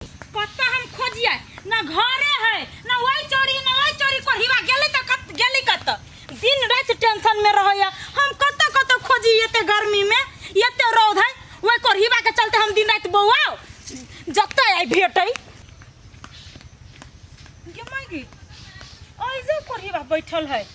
कत्ता हम खोजिए ना घरे है ना वही चोरी ना वही चोरी कोढ़ीवा गेलै तऽ कत गेलै कत दिन राति टेंशन में रहैया हम कत कत खोजी एते गर्मी में एते रौद है वही कोढ़ीवा के चलते हम दिन राति बौआओ जतऽ आइ भेटै गे माय गे ऐसे कोढ़ीवा बैठल है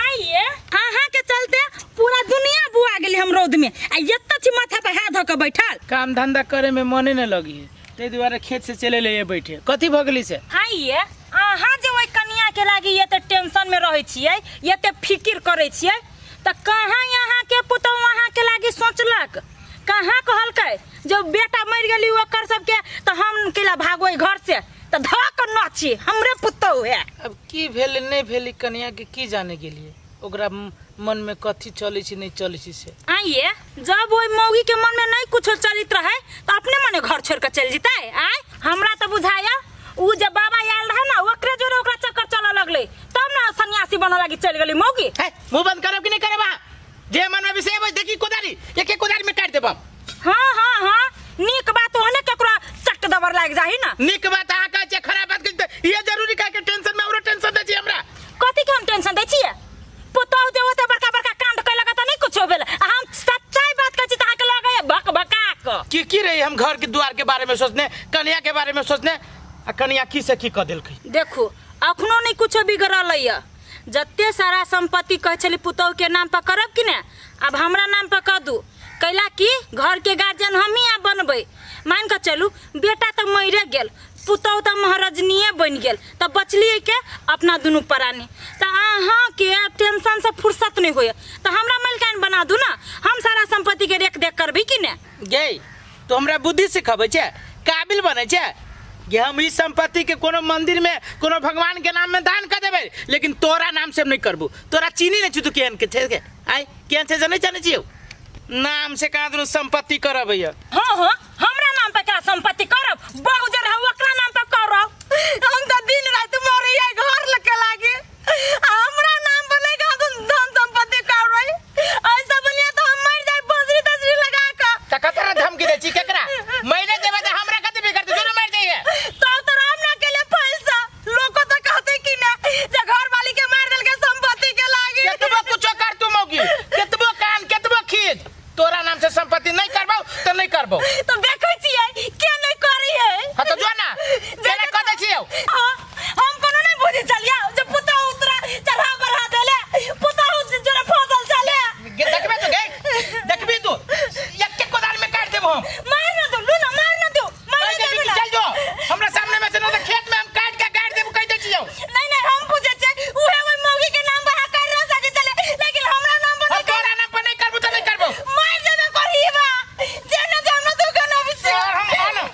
आइए अहाँ के चलते पूरा दुनिया बुआ गेली हम रौद में आ एतऽ छी माथा पर हाथ धऽ के बैठल काम धंधा करे में मने न लगी है ताहि दुआरे खेत से चले ले बैठे कथी भऽ गेली से आइए अहाँ जे ओहि कनिया के लागी एते टेंशन में रहै छियै एते फिकिर करै छियै तऽ कहाँ अहाँ के पुतहु अहाँ के लागी सोचलक कहाँ कहलकै जो बेटा मरि गेली ओकर सबके तऽ हम केला भागो घर से तऽ धऽ कऽ नची हमरे पुतहु है अब की भेल नहि भेल ई कनिया के की जाने गेलिए ओकरा मन में कथी चलै छै नहि चलै छै से आइए जब ओहि मौगी के मन में नहीं कुछो चलित रहे तो अपने मने घर छोड़ के चल जतै आय हमरा तो बुझाया उ जब बाबा आयल रहे ना ओकरे जोरे ओकरा चक्कर चलऽ लगलै तब ना सन्यासी बनऽ लागी चल गेली मौगी है मुंह बंद करब कि नहीं करब अहाँ जे मन में विषय बस देखी कोदारी एक एक कोदारी में काट देब हम। हाँ हाँ हाँ नीक बात ओहने केकरो चट दबर लाग जाही ना नीक बात अहाँ कहै छियै खराब बात कहै छियै ये जरूरी काहे के टेंशन में औरो टेंशन दै छी हमरा कथी के हम टेंशन दै छियै पुतहु जे ओते बड़का बड़का कांड कैलक तऽ नहि कुछो भेल आ हम सच्चाई बात कहै छी तऽ अहाँके लगैया भक भका कऽ की की रही हम घर के द्वार के बारे में सोचने कन्या के बारे में सोचने आ कन्या की से की कह देलकै देखू अखनो नहि कुछो बिगड़ल यऽ जते सारा संपत्ति कहै छली पुतहु के नाम पर करब कि ने आब हमरा नाम पर कऽ दू कैला कि घर के गार्जियन हमही आब बनबै मान कऽ चलू बेटा तऽ मरिए गेल पुतहु तऽ महारजनीए बनि गेल तऽ बचलिए के अपना दुनू प्राणी तऽ अहाँके टेंशनसँ फुर्सत नहि होइए तऽ हमरा मलिकाइन बना दू ने हम सारा सम्पत्तिके रेख देख करबै कि ने गे तो हमरा बुद्धि सिखबै छै काबिल बनै छै कि हम ई संपत्ति के कोनो मंदिर में कोनो भगवान के नाम में दान कर देबै लेकिन तोरा नाम से हम नहीं करबू तोरा चीनी नहीं छु तू केहन के छै के आय केहन छै से नहीं जानै छियौ नाम से कहाँ दुनू संपत्ति करबै हाँ हाँ हमरा नाम पे केना संपत्ति करब बहु जे रहे ओकरा नाम पे करब हम तऽ दिन राति मरैया घर लके लागे आ हमरा नाम पर नहीं कहाँ तुम धन संपत्ति करबै ऐसा बनिया तो हम मर जाए बजरी तजरी लगा के त कतरा धमकी दै छी केकरा महिले देबै त हमरा कते बिगड़तै जोरे मारि दैए तो तो राम ना के लिए पैसा लोग तो कहते कि ना जे घर वाली के मार देलके संपत्ति के लागे केतबो कुछो कर तू मौगी केतबो कान केतबो खींच तोरा नाम से संपत्ति नहीं करबो तो नहीं करबो तो देखै छियै के नहीं करी है हाँ तो जो ना जेना कह दै छियौ हाँ, हम कोनो नहीं बुझे चलिया जे पुतहु उतरा चढ़ा बढ़ा देले पुतहु जोरे फसल चले गे देखबे तू गे देखबी तू एक के कोदाल में काट देबो हम मार ना दो लू ना मार ना दो मार कह ना देबी दो कि चल जो हमरा सामने में से ना तो खेत में हम काट के गाड़ देबो कह दै छियौ नहीं नहीं हम पूछे छे उहे ओइ मौगी के नाम बहा कर रह सके चले लेकिन हमरा नाम पर हम नहीं कर तोरा नाम पर नहीं करबो तो नहीं करबो मार देबे करहीबा जे ना जानो तू के ना बिसे यार हम आनो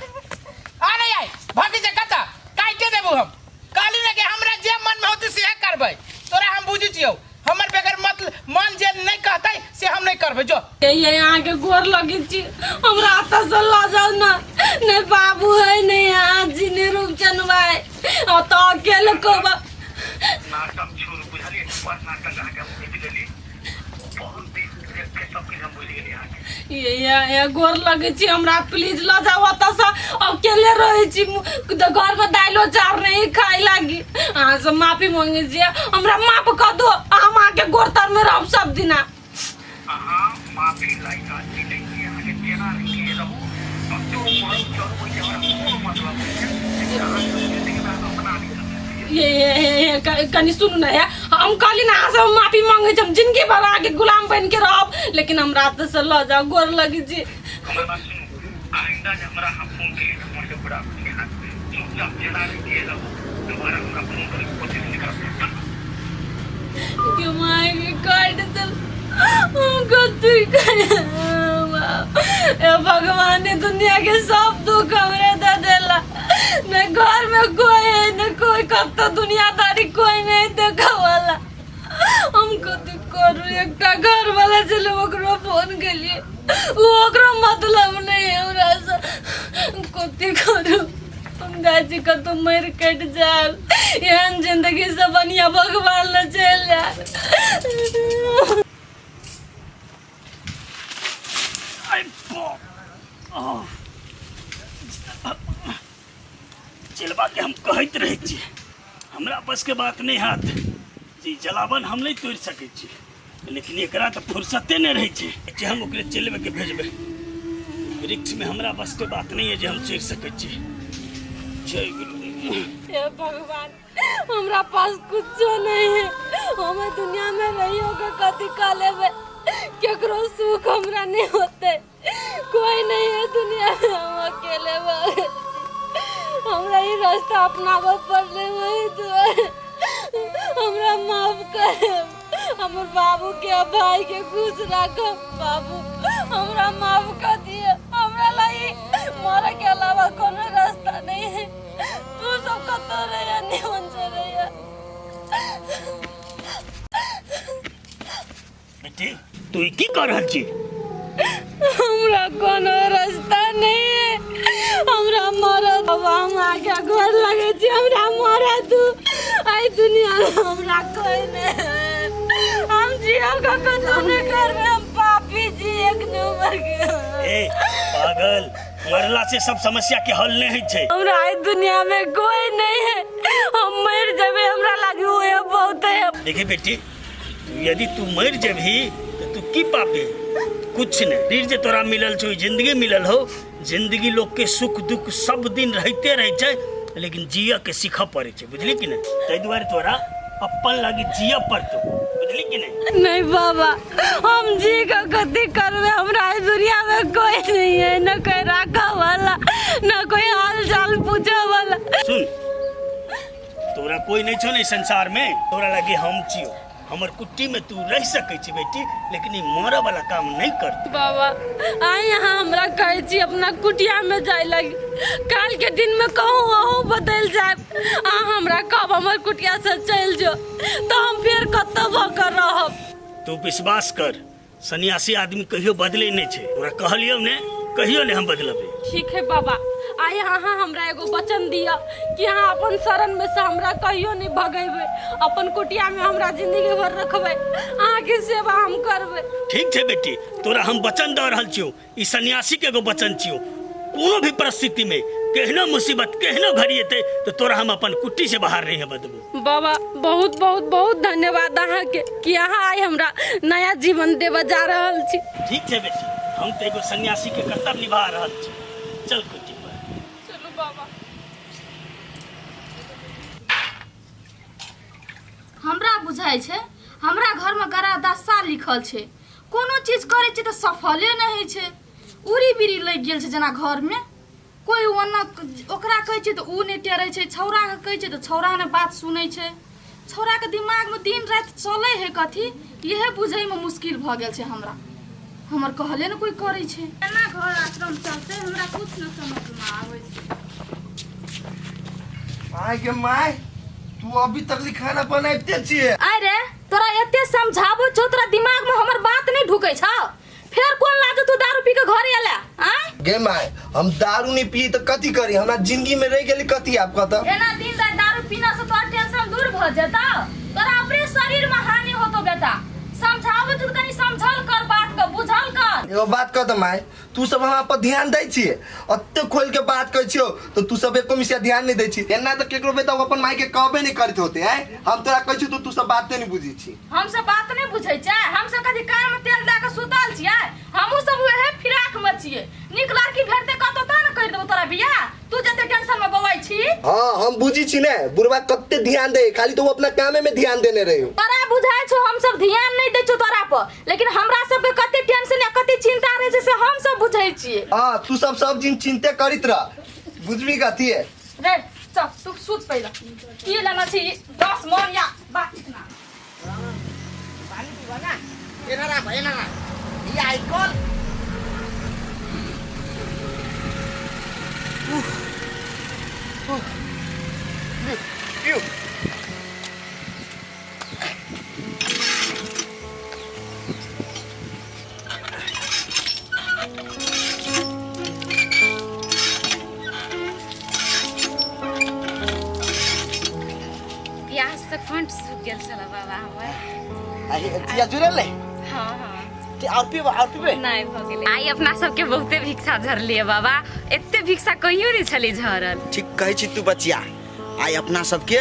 आ नहीं आई भागी से कता काटे देबो हम काली ने के हमरा जे मन में होते से करबै तोरा हम बुझी छियौ हमर बगैर मत मन जे नहीं कहतै से हम नहीं करबै जो ये यहाँ के गोर लगी छी हमरा आता से ल जाओ ना नहीं बाबू है नहीं यहाँ जी नहीं रूपचंद भाई और तो अकेले को नाटक छोड़ू बुझलियै बड़ नाटक अहाँके हम बुझि गेली बहुत दिन के सब किछु हम बुझि गेली अहाँके ये गोर लगे छी हमरा प्लीज ल जाओ ओतऽ से अकेले रहै छी घर में दाइलो चार नहीं खाए लागी अहाँ से माफी मांगे छी हमरा माफ कर दो हम अहाँके गोर तर में रहब सब दिना अहाँ माफी लायक आदमी नहि छी अहाँके जेना रहिके रहू कतौ मरू चरू ओहिसँ हमरा कोनो मतलब नहि छै लेकिन अहाँके जिन्दगीमे अहाँ अपना नहि सकैत छियै ये ये ये ये कनि सुनू ना यार हम कहली ना अहाँ से हम माफी मांगे छी हम जिंदगी भर अहाँके गुलाम बन के रहब लेकिन हमरा एतऽ से लऽ जाउ गोर लगी छी हमर बात सुनू आइंदा जे हमरा अहाँ फोन केलियै तऽ हमर बुरा हैत चुपचाप जेना रहिके रहू दोबारा हमरा फोन करैके कोशिश नहि करब के माय के काट देल हम कथी करे ए भगवान ने दुनिया के सब दुख हमरे दे देला न घर में कोई है न कोई कब तो दुनियादारी कोई नहीं देखा वाला हम कथी करू एकटा घर वाला छलै ओकरो फोन केलिए ओ ओकरो मतलब नहीं है हमरा से कथी करू हम जाइ छी कतौ मरि कटि जायब एहन जिंदगी से बढ़िया भगवान लग चलि जायब चेलबाके हम कहैत रहै छी हमरा बसके बात नहि हैत जे ई जलावन हम नहि तोड़ि सकै छी लेकिन एकरा तऽ फुर्सते नहि रहै छै जे हम ओकरे चेलबेके भेजबै वृक्षमे हमरा बसके बात नहि यऽ जे हम चढ़ि सकै छी जय गुरुदेव हे भगवान हमरा पास कुछो नहीं है हम दुनिया में रहियो के कथी का लेबे केकरो सुख हमरा नहीं होते कोई नहीं है दुनिया में हम अकेले भऽ गेल छी। हमरा ई रास्ता अपनाबऽ पड़लै वही दुआरे हमरा माफ करब हमर बाबू के आ भाई के खुश राखब बाबू हमरा माफ कर दिए हमरा ला ई मरे के अलावा कोनो रास्ता नहीं है तू सब कतौ रहिया निमन से रहिया बेटी तू ई की कर रहल छी हमरा कोनो रास्ता नहीं है हमरा मरत अब हम आगे घर लगे छी हमरा मरत तू आई दुनिया में हमरा कोई नहीं है हम जियो का कतौ नहीं करबे हम पापी जी एक नंबर के ए पागल मरला से सब समस्या के हल नहीं होइ छै हमरा आई दुनिया में कोई नहीं है हम मर जेबे हमरा लागी ओहे बहुत है देखी बेटी यदि तू मर जेबही तो तू की पाबे कुछ नहीं ऋण जे तोरा मिलल छौ जिंदगी मिलल हो जिंदगी लोग के सुख दुख सब दिन रहते रहे छै लेकिन जिय के सीख पड़े छै बुझली कि नहीं ताहि दुआरे तोरा अपन लागी जिय पड़तो बुझली कि नहीं नहीं बाबा हम जी का कथी करबे हमरा इस दुनिया में कोई नहीं है न कोई राखा वाला न कोई हाल चाल पूछे वाला सुन तोरा कोई नहीं छौ ने संसार में तोरा लागी हम छियो हमर कुट्टी में तू रह सकै छी बेटी लेकिन ई मरऽ वाला काम नहीं कर बाबा आइ यहाँ हमरा कहै छी अपना कुटिया में जाय लगी काल के दिन में कहूँ अहूँ बदल जाए अहाँ हमरा कहब हमर कुटिया से चलि जो तो हम फेर कतऽ भऽ कऽ रहब तू विश्वास कर सन्यासी आदमी कहियो बदले नहीं छै तोरा कहलियौ ने कहियो ने हम बदलबै ठीक है बाबा आइ अहाँ हमरा एगो वचन दिअ कि अहाँ अपन शरण में से हमरा कहियो नहीं भगेबै अपन कुटिया में हमरा जिंदगी भर रखबै अहाँके सेवा हम करबै ठीक छै बेटी तोरा हम वचन दऽ रहल छियौ ई सन्यासी के एगो वचन छियौ कोनो भी परिस्थिति में केहनो मुसीबत केहनो घड़ी एतै तऽ तोरा हम अपन कुट्टी से बाहर नहीं हेबऽ देबो बाबा बहुत बहुत बहुत धन्यवाद अहाँके कि अहाँ आइ हमरा नया जीवन देबऽ जा रहल छी ठीक छै बेटी हम तऽ एगो सन्यासी के कर्तव्य निभा रहल छी चल कुट्टी पर चलू बाबा हमरा बुझाइ छै हमरा घरमे गरा दशा लिखल छै कोनो चीज करै छियै तऽ सफले नहि होइ छै उड़ी बिड़ी लागि गेल छै जेना घरमे कोइ ओना ओकरा कहै छियै तऽ ओ नहि टेरै छै छौड़ाके कहै छियै तऽ छौड़ा नहि बात सुनै छै छौड़ाके दिमागमे दिन राति चलै है कथी इएह बुझैमे मुश्किल भऽ गेल छै हमरा हमर कहले ने कोइ करै छै केना घर आश्रम चलतै हमरा किछु नहि समझमे आबै छै आय के my तू अभी तक ले खाना बनाइते छिए अरे तोरा एते समझाबो छौ तोरा दिमाग में हमर बात नहीं ढुकै छौ फेर कोन लाज तू दारू पी के घरे एला आय गे my हम दारू नहीं पी तो कथी करी हमरा जिंदगी में रह गेली कथी आप कहता एना दिन रात दारू पीना से तोर टेंशन दूर भ जेता तोरा अपने शरीर में हानि होतो बेटा समझाबो छौ त कनी समझल कर बात के बुझल कर एगो बात कह त my तू सब हमरा पर ध्यान दै छिए अते खोल के बात कहै छियो तो तू सब एको मिसिया ध्यान नहीं दै छी एना तो केकरो बेटा अपन माई के कहबे नहीं करते होते हैं हम तोरा कहै छी तो तू सब बाते नहीं बुझी छी हम सब बात नहीं बुझै छै हम सब कथी कान में तेल दए के सुतल छियै हमहूँ सब उहे फिराक में छियै नीक लड़की भेटतै कतौ तऽ ने करि देबौ तोरा बियाह तू जते टेंशन में बौआइ छी हाँ हम बुझी छी ने बुढ़वा कते ध्यान दे खाली तो वो अपना कामे में ध्यान देने रहे हो तोरा बुझाइ छौ हम सब ध्यान नहीं दै छौ तोरा पर लेकिन हमरा सबके कते टेंशन या कते चिंता रहै छै से हम सब बुझै छियै हाँ तू सब सब दिन चिंते करित रह बुझबी कथी है रे चल तू सुत पहिले की लेना छी 10 मन या बात इतना पानी पीबा ना एना राख एना राख ई आइकल पिऊ प्यास से कंठ सूख गेल छल बाबा हमर अरे जिया जुड़ल है हाँ हाँ ते और पीबो और पीबे नहीं भऽ गेलै आइ अपना सबके बहुते भिक्षा झरलियै बाबा एते भिक्षा कहियो नहि छलै झरल। ठीक कहै छी तू बचिया, आइ अपना सबके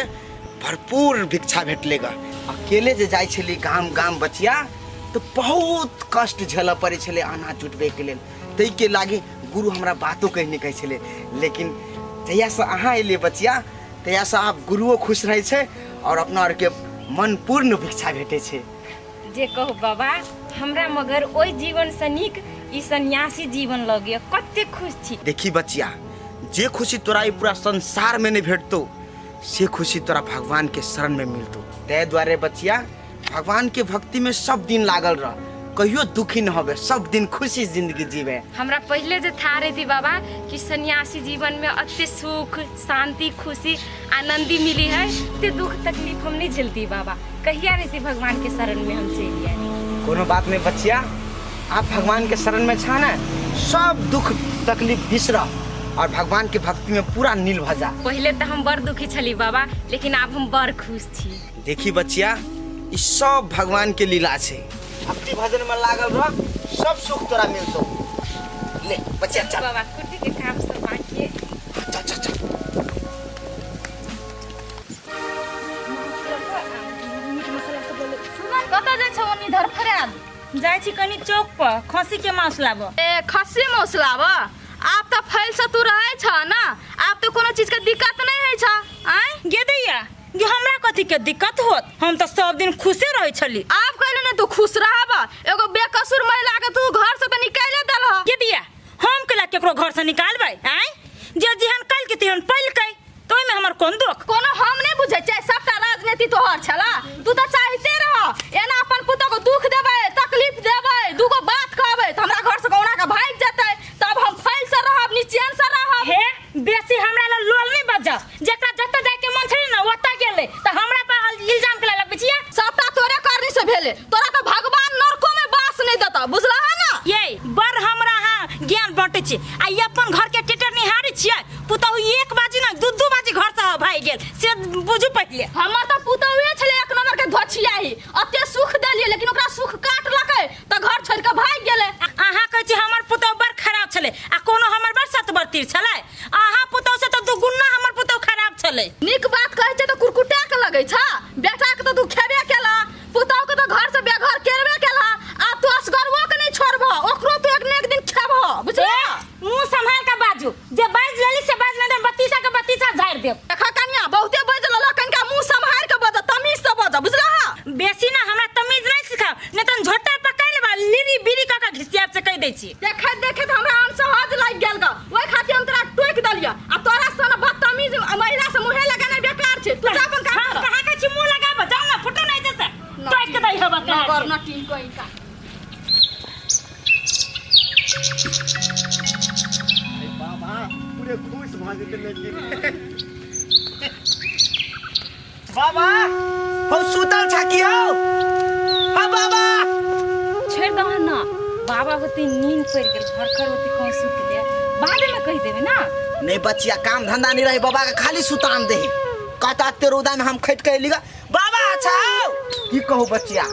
भरपूर भिक्षा भेटले ग। अकेले जे जाइ छली गाम गाम बचिया तऽ बहुत कष्ट झेलऽ पड़ै छलै अनाज जुटबैके लेल, ताहिके लागि गुरु हमरा बातो कहि नहि कहै छलै। लेकिन जहियासँ अहाँ एलियै बचिया तहियासँ आब गुरुओ खुश रहै छै आओर अपना आरके मन पूर्ण भिक्षा भेटै छै। जे कहू बाबा, हमरा मगर ओहि जीवनसँ नीक ई सन्यासी जीवन लगैए। कतेक खुश छी। देखी बचिया, जे खुशी तोरा ई पूरा संसारमे नहि भेटतौ से खुशी तोरा भगवानके शरणमे मिलतौ। ताहि दुआरे बचिया भगवानके भक्तिमे सब दिन लागल रह, कहियो दुखी न होबे, सब दिन खुशी जिंदगी जीवे। हमरा पहिले जे था रही बाबा कि सन्यासी जीवन में अते सुख शांति खुशी आनंदी मिली है, ते दुख तकलीफ हम नहीं झेलती बाबा। कहिया रहती भगवान के शरण में हम चली आए। कोनो बात नहीं बचिया, आप भगवान के शरण में छा ना, सब दुख तकलीफ बिसरा और भगवान के भक्ति में पूरा नील भ जा। पहले तो हम बड़ दुखी छली बाबा, लेकिन अब हम बड़ खुश छी। देखी बचिया, ई सब भगवान के लीला छे, भक्ति भजन में लागल रह, सब सुख तोरा मिलतो। ले बचिया चल बाबा, कुटी के काम सब बाकी है। चल चल चल। कतऽ जाइ छौ ओनी धरफरायल? जाइ छी कनी चौक पर खसी के मांस लाबऽ। ए खसी मांस लाबऽ? आब तऽ फैल से तू रहै छ ना, आब तऽ कोनो चीज के दिक्कत नहीं होइ छ। आँय गे दैया, गे हमरा कथी के दिक्कत होत, हम तऽ सब दिन खुशे रहै छली। आब कहले ने तू खुश रहब, एगो बेकसूर महिला के तू घर से तऽ निकाले देलह। गे दैया, हम केला केकरो घर से निकालबै? आँय जे जेहन कल के तेहन पैलकै, तो ओहिमे हमर कोन दोख? कोनो हम नहीं बुझै छियै, सबटा राजनीति तोहर छला। तू तऽ चाहिते रह एना अपन पुतोह के दुख देबै, तकलीफ देबै, दूगो बात कहबै तऽ हमरा घर से कहुना के भागि जेतै, तब हम फैल से रहब, निचैन से रहब। हे बेसी हमरा लग लोल नहीं बजाओ, जेकरा जतऽ जाय के मन छलै ना ओतऽ गेलै, तऽ हमरा पर इल्जाम केला लगबै छियै? सबटा तोरे करनी से भेलै, तोरा तऽ भगवान नरको में बास नहीं देता, बुझलह है ना? ये बड़ हमरा अहाँ ज्ञान बाँटै छी, आ ई अपन घर के टेटर निहारै छियै। पुतहु एक बाजी ना दू दू बाजी घर से भागि गेल, से बुझू पहिले। हमर तऽ पुतहुए छलै एक नंबर के धोछियाही, अते सुख देलियै लेकिन ओकरा सुख काटलकै तऽ घर छोड़ि कऽ भागि गेलै। अहाँ कहै छी हमर पुतहु बड़ खराब छलै, आ कोनो हमर बड़ सतबरती छलै? अहाँ पुतहु से तऽ दुगुना हमर पुतहु खराब छलै। नीक बात कहै छै तऽ कुरकुटा के लगै छ, बेटा के तऽ तू खेबे केला, पुतहु के तऽ घर से बेघर करबे केला, आब तू असगरवो के नहीं छोड़बह, ओकरो तू एक ने एक दिन खेबह, बुझलह? मुंह संभाल के बाजू, जे बाजि लेली से बाजि लेली, बत्तीसा के बत्तीसा झाड़ि देब। देखा कनिया बहुते बाजि लेलह, कनिका मुंह सम्हारि के बाजह, तमीज से बाजह, बुझलह? बेसी ना हमरा तमीज नहीं सिखाओ, नहीं तऽ झोटा पकड़ि लेबा, लिरी बीरी कऽ के घिसियाब से कहि दै छी। देखैत देखैत हमरा अनसहज लागि गेल ग, ओहि खातिर हम तोरा टोकि देलियह। आ तोरा सन बदतमीज महिला से मुँहे लगेनाइ बेकार छै, तू जा अपन काम हम कर। कहाँ कहै छी मुँह लगाबऽ, जाउ ना फुटू नहि जैसे टोकि दै हबऽ नगर नटीन कहीं का। बाबा पूरे खुश भऽ जेतै। लेकिन बाबा हो सुतल छा की हो? हाँ बाबा छोड़ दह ना बाबा, होते नींद पड़ गेल, भरखर होते कहीं सुत ले, बाद में कह देबे ना। नहीं बचिया, काम धंधा नहीं रहे बाबा के, खाली सुतान दे कहता ते रौदा में हम खट के अयली गा। बाबा अच्छा आओ। की कहू बचिया,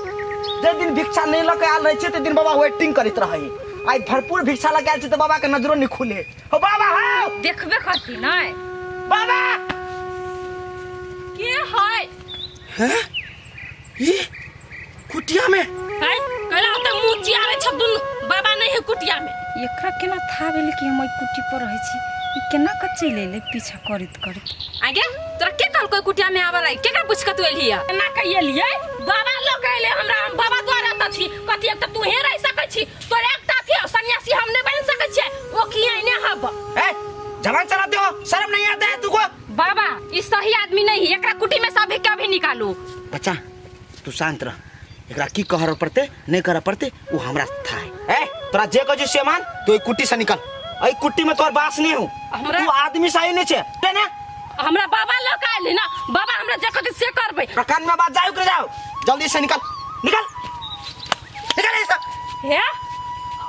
जे दिन भिक्षा नहीं लके आयल रहे छै ते दिन बाबा वेटिंग करैत रहे, आइ भरपूर भिक्षा लके आयल छै तऽ बाबा के नजरो नहीं खुले। हो बाबा हो देखबे करती नहीं बाबा के है? हैं? ई कुटिया में है कहला त मुंह चियारे छ दुनु, बाबा नहीं है कुटिया में। एकरा केना था भेल कि हम ओहि कुटी पर रहै छी, ई केना कऽ चलि अयलै पीछा करैत करैत? आगे तोरा के कहलको कुटिया में आबे लाई? केकरा पूछ के तू एलही? ना कहि एलियै, बाबा लग गेलै हमरा, हम बाबा द्वारा त छी कथि एक त तू हे रह सकै छी, तोर एकटा थी सन्यासी हम नहीं बन सकै छियै, ओ की एने हब। ए जवान चलाते हो, शर्म नहीं आता है तुको? बाबा ई सही आदमी नहीं है, एकरा कुटी में से अभी के अभी निकालू। बच्चा तू शांत रह, एकरा की कहर पड़ते नहीं कर पड़ते वो हमरा था है। ए तोरा जे कहै से मान, तू ई कुटी से निकल, एई कुटी में तोर बास नहीं हो, हमरा तू आदमी सही नहीं छे ते ने। हमरा बाबा लग आयल ना, बाबा हमरा जे कहते से करबै। कान में बात जाओ, उकरे जाओ, जल्दी से निकल निकल निकल ऐसा। हे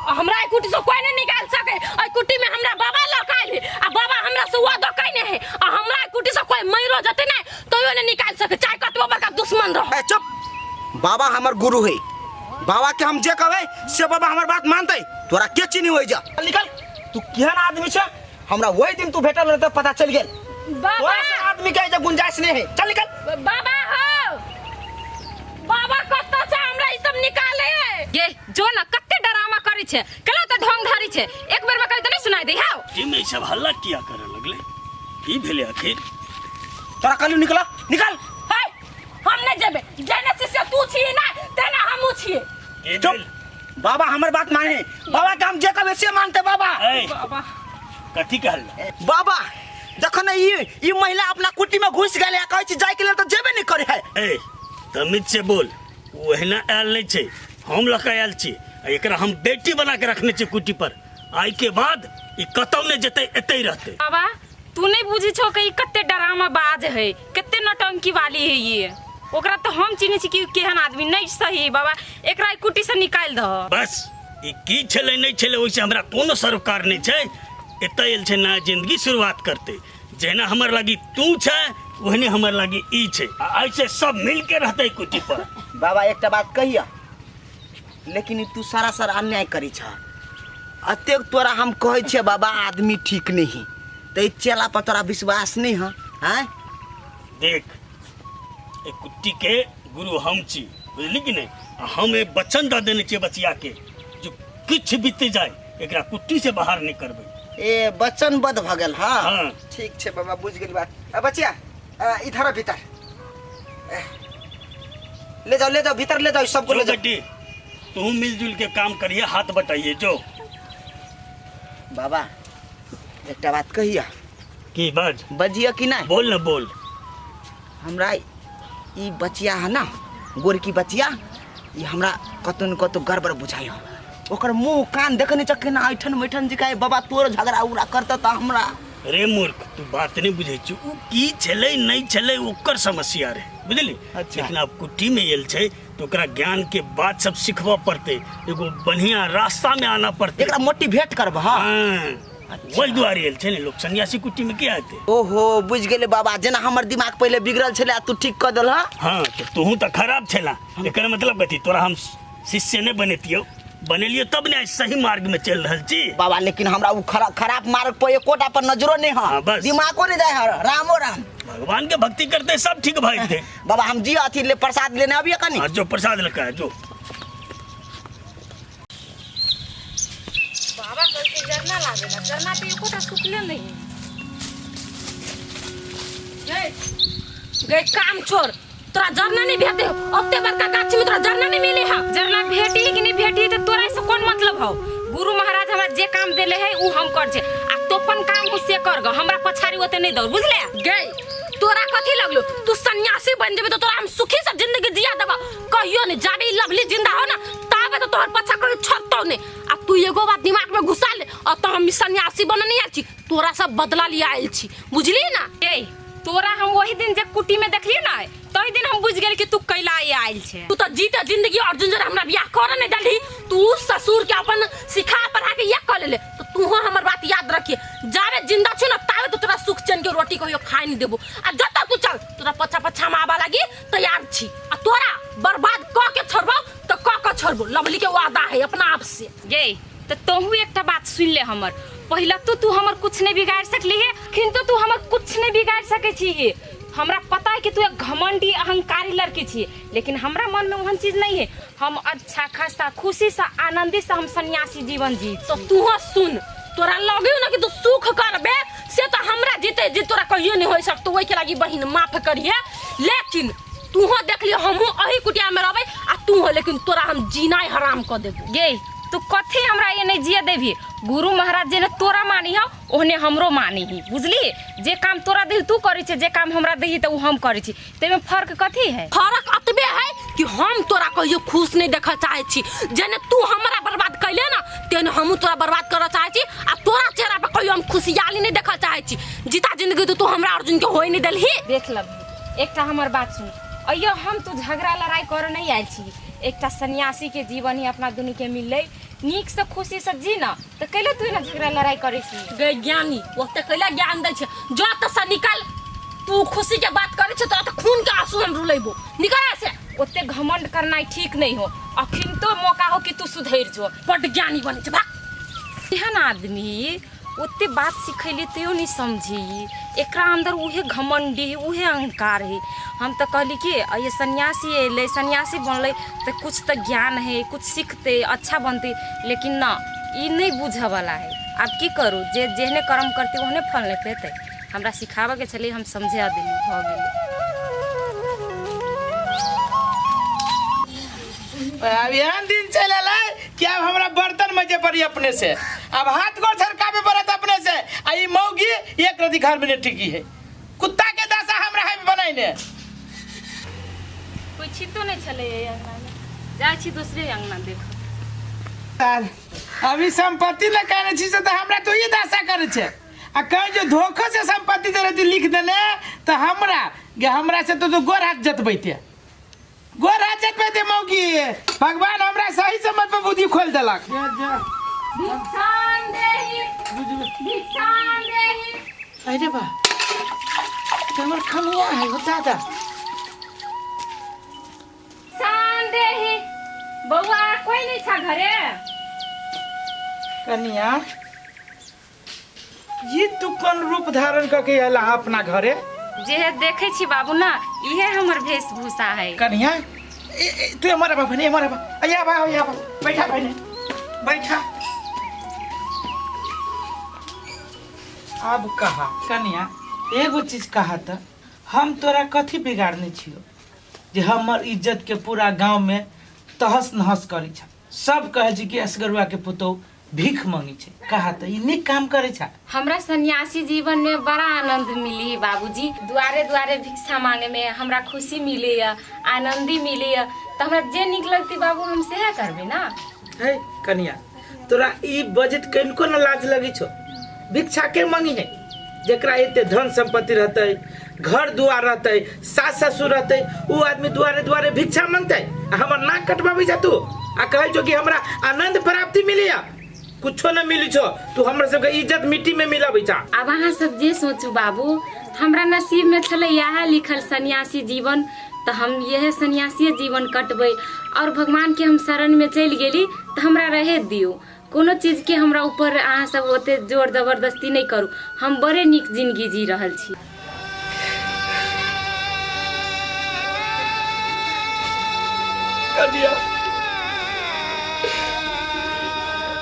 हमरा ई कुटी से कोई नहीं निकाल सके, एई कुटी में हमरा बाबा लग आयल आ बाबा हमरा से वादा कइने है, आ हमरा ई कुटी से कोई मरो जते नहीं तैयो नहीं निकाल सके, चाहे कतबो बड़का दुश्मन रहो। ए चुप, बाबा हमर गुरु है, बाबा के हम जे कहबै से बाबा हमर बात मानतै, तोरा के चिन्ह होइ जा, निकल। तू केहन आदमी छे, हमरा वही दिन तू भेटल रहे तऽ पता चलि गेल। बाबा, तोरा सन आदमी के एहिजे गुंजाइश नहीं है, चल निकल। बाबा हो, बाबा कतऽ छै? हमरा ई सब निकाले है। ये जो ना कते डरामा करै छै, केला तऽ ढोंग धरै छै, एक बेर में कहि तऽ नहीं सुनाई दे हाउ। टीम ई सब हल्ला किया करे लगले? की भेले आखिर? तोरा कहलू निकल, निकल। हे, हम नहीं जेबे, जेने शिष्य तू छी ना तेना हमहूँ छियै। के चुप। भेल? बाबा हमर बात माने, बाबा के हम जे कहबै से मानते बाबा। ए, कथी कहल? बाबा जखन ई ई महिला अपना कुटी में घुस गेलै आ कहै छै जाय के लेल तऽ जेबे नहि करै है। ए, तमीज से बोल, ओ एहिना आयल नहि छै, हम लऽ कऽ आयल छी आ एकरा हम बेटी बना के रखने छी कुटी पर। आइ के बाद ई कतौ नहि जेतै, एतै रहतै। बाबा तू नहीं बुझी छो कि ई कते डरामा बाज है, कते नौटंकी वाली है ये। ओकरा तो हम चिन्है छी कि केहन आदमी नहीं सही। बाबा एकरा ई कुटी से निकालि दह। बस ई की छलै नहि छलै ओहिसँ हमरा कोनो सरोकार नहि छै। एतऽ आयल छै नया जिंदगी शुरुआत करतै, जहिना हमर लागी तू छै ओहने हमर लागी ई छै, आ ऐसे सब मिलके रहतै कुटी पर। बाबा एकटा बात कहिया, लेकिन ई तू सरासर अन्याय करै छह। अतेक तोरा हम कहै छियै बाबा आदमी ठीक नहीं, तऽ ई चेला पर तोरा विश्वास नहीं है? आँय देख, ए कुट्टी के गुरु हम छी, बुझली कि नहीं? आ हम एक वचन दऽ देने छियै बचिया के, जो किछु बीत जाए एकरा कुट्टी से बाहर नहीं करबै। ए वचनबद्ध भऽ गेल। हाँ। हाँ। ठीक छै बाबा, बुझि गेल बात। आ बचिया, आ, इधर आ भीतर, ए, ले जाओ, ले जाओ भीतर ले जाओ सबको, जो ले जाओ। बेटी तू मिलजुल के काम करिए, हाथ बटाइए जो। बाबा एकटा बात कहिया। की बाज? बजिया कि नहीं? बोल ना, बोल। हमरा ई बचिया है ना, गोरकी बचिया, ई हमरा कतौ न कतौ गड़बड़ बुझाइ है। ओकर मुंह कान देखने छ केना ऐठन मैठन जिकाय। बाबा तोर झगड़ा उगड़ा करता त हमरा। रे मूर्ख, तू बात नहीं बुझै छी, उ की छलै नहीं छलै ओकर समस्या रे, बुझली? अच्छा। लेकिन आब कुट्टी में आयल छै तो ओकरा ज्ञान के बात सब सिखबऽ पड़तै, एगो बढ़िया रास्ता में आना पड़तै, एकरा मोटिवेट करब। हाँ। हाँ, वही दुआरे आयल छै ने लोग सन्यासी कुट्टी में किया एतै? ओहो बुझ गेलै बाबा, जेना हमर दिमाग पहिले बिगड़ल छलै आ तू ठीक कऽ देलह। हाँ तो तोहू तऽ खराब छला, एकर मतलब कथी? तोरा हम शिष्य नहीं बनेतियौ, बनेलियो तब ने आइ सही मार्ग में चल रहल छी। बाबा लेकिन हमरा उ खराब मार्ग पर एकोटा पर नजरो नहीं है। हाँ, बस। दिमागो नहीं जाए है। रामो राम। भगवान के भक्ति करते सब ठीक भए जेतै। बाबा हम जी अथी ले प्रसाद लेने अबियै कनी। हाँ, जो प्रसाद लेके आ, जो। बाबा कहलकै जरना लागेला, जरना तऽ एकोटा सुखले नहीं। गई गई काम छोड़, तोरा जरना नहीं भेटे, ओते बड़का गाछी में तोरा जरना नहीं मिले है। जरना भेटी कि नहीं भेटी तो तोरा से कौन मतलब हो? गुरु महाराज हमरा जे काम देले है उ हम कर छे, आ तोपन काम हो से कर ग, हमरा पछाड़ी ओते नहीं दौड़, बुझले? गई तोरा कथी लगलो? तू सन्यासी बन जेबे तो तोरा हम सुखी से जिंदगी जिया देबा। कहियो नहीं, जाबे ई लवली जिंदा हो ना ताबे तो तोहर पछा कहियो छोड़तो नहीं। आ तू एगो बात दिमाग में घुसा ले, और तो हम सन्यासी बन नहीं आयल छी, तोरा सब बदला लिया आयल छी, बुझली ना? ए तोरा हम वही दिन जे कुटी में देखलिए ना, तही दिन हम बुझ गेल कि तू कैला आयल छे। तू तो जीता जिंदगी अर्जुन जरा हमरा बियाह कर नहीं दलही, तू ससुर के अपन सिखा पढ़ा के ये कर ले, तो तू हमर बात याद रखिए, जाबे जिंदा छु ना ताबे तो तोरा सुख चैन के रोटी कहियो खाए नहीं देबो। आ जतऽ तू चल तोरा पछा पछा हम आबा लागी तैयार छी, आ तोरा बर्बाद क के छोड़बो तो क के छोड़बो, लवली के वादा है अपना आप से। गे तो तोहू एकटा बात सुन ले हमर, पहिला तो तू हमर कुछ नहीं बिगाड़ सकली है, किंतु तू हमर कुछ नहीं बिगाड़ सके छी। हमरा पता है कि तू एक घमंडी अहंकारी लड़की छी, लेकिन हमरा मन में ओहन चीज नहीं है। हम अच्छा खासा खुशी से आनंदी से हम सन्यासी जीवन जी। तो तू सुन, तोरा लगे ना कि तू सुख करबे से तो हमरा जीते जी तोरा कहियो नहीं हो सकतो, ओहि के लागी बहिन माफ करिए, लेकिन तू देख लियो हमहू अही कुटिया में रहबे आ तू, लेकिन तोरा हम जीना हराम क देबो। गे तू कथी हमरा ये नहीं जिए देबी? गुरु महाराज जे ने तोरा मानी हौ ओहने हमरो मानी ही, बुझली? जे काम तोरा देही तू करै छै, जे काम हमरा देही तऽ उ हम करै छी, ताहिमे फर्क कथी है? फर्क अतबे है कि हम तोरा कहियो खुश नहीं देखऽ चाहै छी, जेने तू हमरा बर्बाद कैले ना तेने हमहूँ तोरा बर्बाद करऽ चाहै छी, आ तोरा चेहरा पर कहियो हम खुशियाली नहीं देखऽ चाहै छी। जीता जिंदगी तो तू हमरा अर्जुन के होय नहीं देलही। देख लबही, एकटा हमर बात सुन, अइयो हम तू झगड़ा लड़ाई करऽ नहीं आयल छी, एकटा सन्यासी के जीवन ही अपना दुनू के मिललै, नीक से खुशी से जी ना, तऽ कैला तू एना झगड़ा लड़ाई करै छी? गे ज्ञानी, ओते कैला ज्ञान दै छै? जो तऽ से निकल, तू खुशी के बात करै छै तोरा तऽ खून के आंसू हम रुलेबो, निकल ऐसे। ओते घमंड करनाइ ठीक नहीं हो, अखन तो मौका हो कि तू सुधरि जो, बड्ड ज्ञानी बनै छै, भाग। एहन आदमी ओते बात सिखैली तैयो नहीं समझी एकरा अंदर उहे घमंडी है उहे अहंकार है। हम तऽ कहली कि ये सन्यासी अयलै सन्यासी बनलै तऽ कुछ तऽ ज्ञान है, कुछ सीखतै अच्छा बनतै, लेकिन न ई नहीं बुझऽवला है। आब की करू, जे जेहने कर्म करतै ओहने फल नहि पेतै। हमरा सिखाबऽके छलै, हम समझा देली, भऽ गेलै। अब एहन दिन चलि एलै कि आब हमरा बर्तन मजे पड़ी अपने से, अब हाथ गोड़ झरकाबे पड़त अपने से। आ ई मौगी एक रति घर में नहीं टिकी है, कुत्ता के दशा हमरा है बनैने। कोइ छितो नहि छलै एहि अङ्गनामे, जाइ छी दोसरे अङ्गना देख। अभी संपत्ति ले कहने छी से तऽ हमरा तो ई दशा करै छै। आ कहीं जो धोखा से संपत्ति दे रहती लिख देने तो हमरा गे हमरा से तो गोर हाथ जतबैते, गोर हाथ जतबैते मौगी। भगवान हमरा सही समय पर बुद्धि खोल देलक। अरे बा हमर खनुआ है हो दादा। देही बौआ कोई नहीं छा घरे? कनिया ये तू कौन रूप धारण करके आयल अहाँ अपना घरे? जे देखे छी बाबू ना, इहे हमर वेशभूषा है। कन्या ए, ए, तू हमारा बाबा नहीं, हमारा बाबा अया बा अया बा, बैठा बहने बैठा। अब कहा कन्या एगो चीज कहा त हम तोरा कथी बिगाड़ने छियो जे हमर इज्जत के पूरा गांव में तहस नहस करी छ। सब कहे छी कि असगरुआ के पुतोह भीख मांगे छै। कहा त ई नीक काम करे छ। हमरा सन्यासी जीवन में बड़ा आनंद मिली बाबूजी। दुआरे दुआरे भिक्षा मांगे में हमरा खुशी मिले या आनंदी मिले या, त हमरा जे नीक लगती बाबू हम सेहे करबे ना। हे कन्या तोरा ई बजट कनिको न लाज लगी छो? भिक्षा के मांगी है जेकरा एते धन संपत्ति रहते, घर दुआर रहते, सास ससुर रहते, उ आदमी दुआरे दुआरे भिक्षा मांगते आ हमर नाक कटवाबी जा तू आ कहै छो कि हमरा आनंद प्राप्ति मिली या कुछो न मिली छो, तू हमरा सबके इज्जत मिट्टी में मिलाबै छा। आब अहाँ सब जे सोचू बाबू, हमरा नसीब में छलै इएह लिखल सन्यासी जीवन, तऽ हम इएह सन्यासीए जीवन कटबै और भगवान के हम शरण में चलि गेली तऽ हमरा रहे दियौ। कोनो चीज के हमरा ऊपर अहाँ सब ओते जोर जबरदस्ती नहीं करू, हम बड़े नीक जिंदगी जी रहल छी। कन्या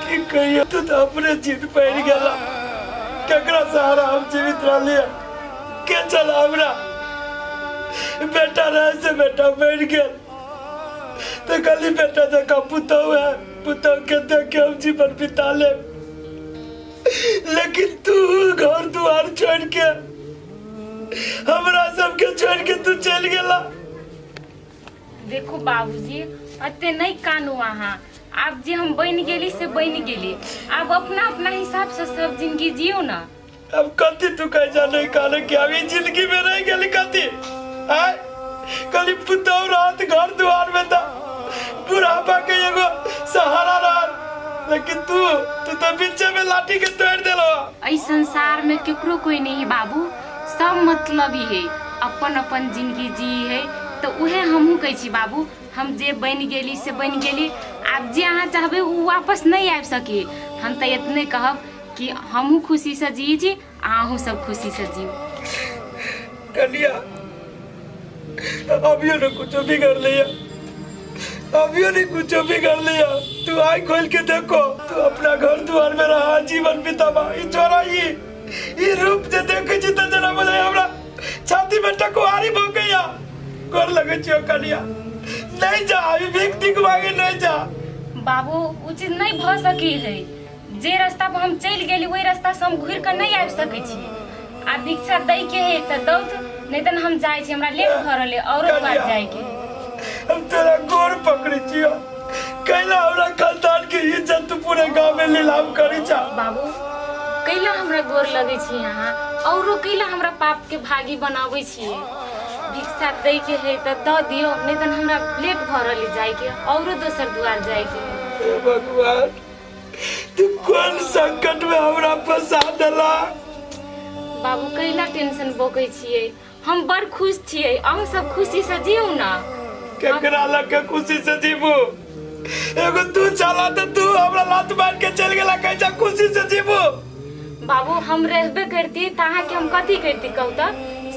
की कहियो तू तो अपने जिद पड़ गेला, केकरा सहारा हम जीवित रहलिए, के चला हमरा बेटा रहे से बेटा मर गेल तो खाली बेटा जका पुतहु है, पुतहु के देख के हम जीवन बिता ले, लेकिन तू घर द्वार छोड़ के हमरा सबके छोड़ के तू चल गेला। देखो बाबूजी अते नहीं कानू अहाँ, आब जे हम बन गेली से बन गेली, आब अपना अपना हिसाब से सब जिंदगी जियो ना। अब कथी तू कह जा नहीं काने कि अभी जिंदगी में रह गेली कथी आय खाली पुतहु रहत घर द्वार में त बुढ़ापा के एगो सहारा रहत, लेकिन तू तू तो बीचे में लाठी के तोड़ देलो। एहि संसार में केकरो कोई नहीं है बाबू, सब मतलब ही है, अपन अपन जिंदगी जी है, तो उहे हमहूँ कहै छी बाबू, हम जे बनि गेली से बनि गेली, आब जे अहाँ चाहबै ओ वापस नहीं आबि सकी। हम तऽ एतने कहब कि हमहूँ खुशीसँ जी छी आ अहूँ सब खुशीसँ जीउ। कन्या अभियो ने कुछो बिगड़ लिया, अभियो ने कुछो बिगड़ लिया, तू आई खोल के देखो, तू अपना घर द्वार में रहा जीवन बितावा। ई छोरा ई रूप जे देखे छी त जना बोले हमरा छाती में टकुआरी भ गया, गोर लगे छियो कन्या, नहीं जा अभी भीख तीख मांगे नहीं जा। बाबू उ चीज नहीं भ सकी है, जे रास्ता पर हम चलि गेली ओहि रास्ता से हम घुरि कऽ नहीं आबि सकै छी। आ भिक्षा दै के है तऽ दौत, नहीं तऽ हम जाइ छी, हमरा लेट भऽ रहल है औरो द्वार जाय के। हम तोरा गोर पकड़ै छियो, कैला हमरा खानदान के इज्जत तू पूरे गांव में नीलाम करी छा। बाबू कैला हमरा गोर लगै छी अहाँ, औरो कैला हमरा पाप के भागी बनाबै छी। भिक्षा दै के है तऽ दऽ दियौ, नहीं तऽ हमरा लेट भऽ रहल है जाय के, औरो दोसर द्वार जाय के। हे भगवान तू कौन संकट में हमरा फंसा देला। बाबू कैला टेंशन बोकै छियै, हम बड़ खुश छियै, अहूँ सब खुशी से जीउ ना। केकरा लग के खुशी से जीबू, एगो तू चला तो तू हमरा लात मार के चल गेला, कैसा खुशी से जीबू। बाबू हम रहबे करती तऽ अहाँके हम कथी करती कहू तऽ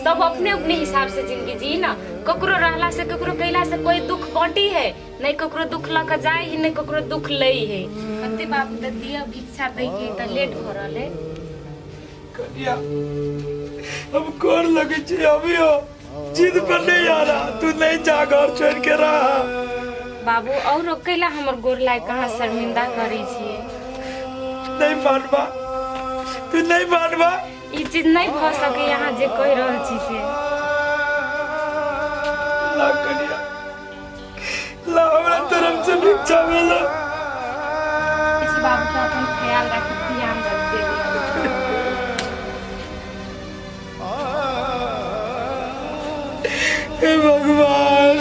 सब अपने अपने हिसाब से जिंदगी जी ना ककरो रहला से ककरो कैला से कोई दुख बांटी है नहीं ककरो दुख लऽ के जाय है नहीं ककरो दुख लै है कते बाबू तऽ दिया भिक्षा दै के तऽ लेट भऽ रहल है कनिया हम गोर लगे छी अभी हो जिद पर नहीं आ रहा तू नहीं जा घर छोड़ के रहा बाबू और कैला हमर गोर लाग कहाँ शर्मिंदा करै छियै नहीं मानबा तू नहीं मानबा ई चीज नहीं भऽ सकै अहाँ जे कहि रहल छी से ला कनिया ला हमरा तरफ से भिक्षा मिलो छी बाबू के अपन ख्याल राखब ध्यान रख देबै हे भगवान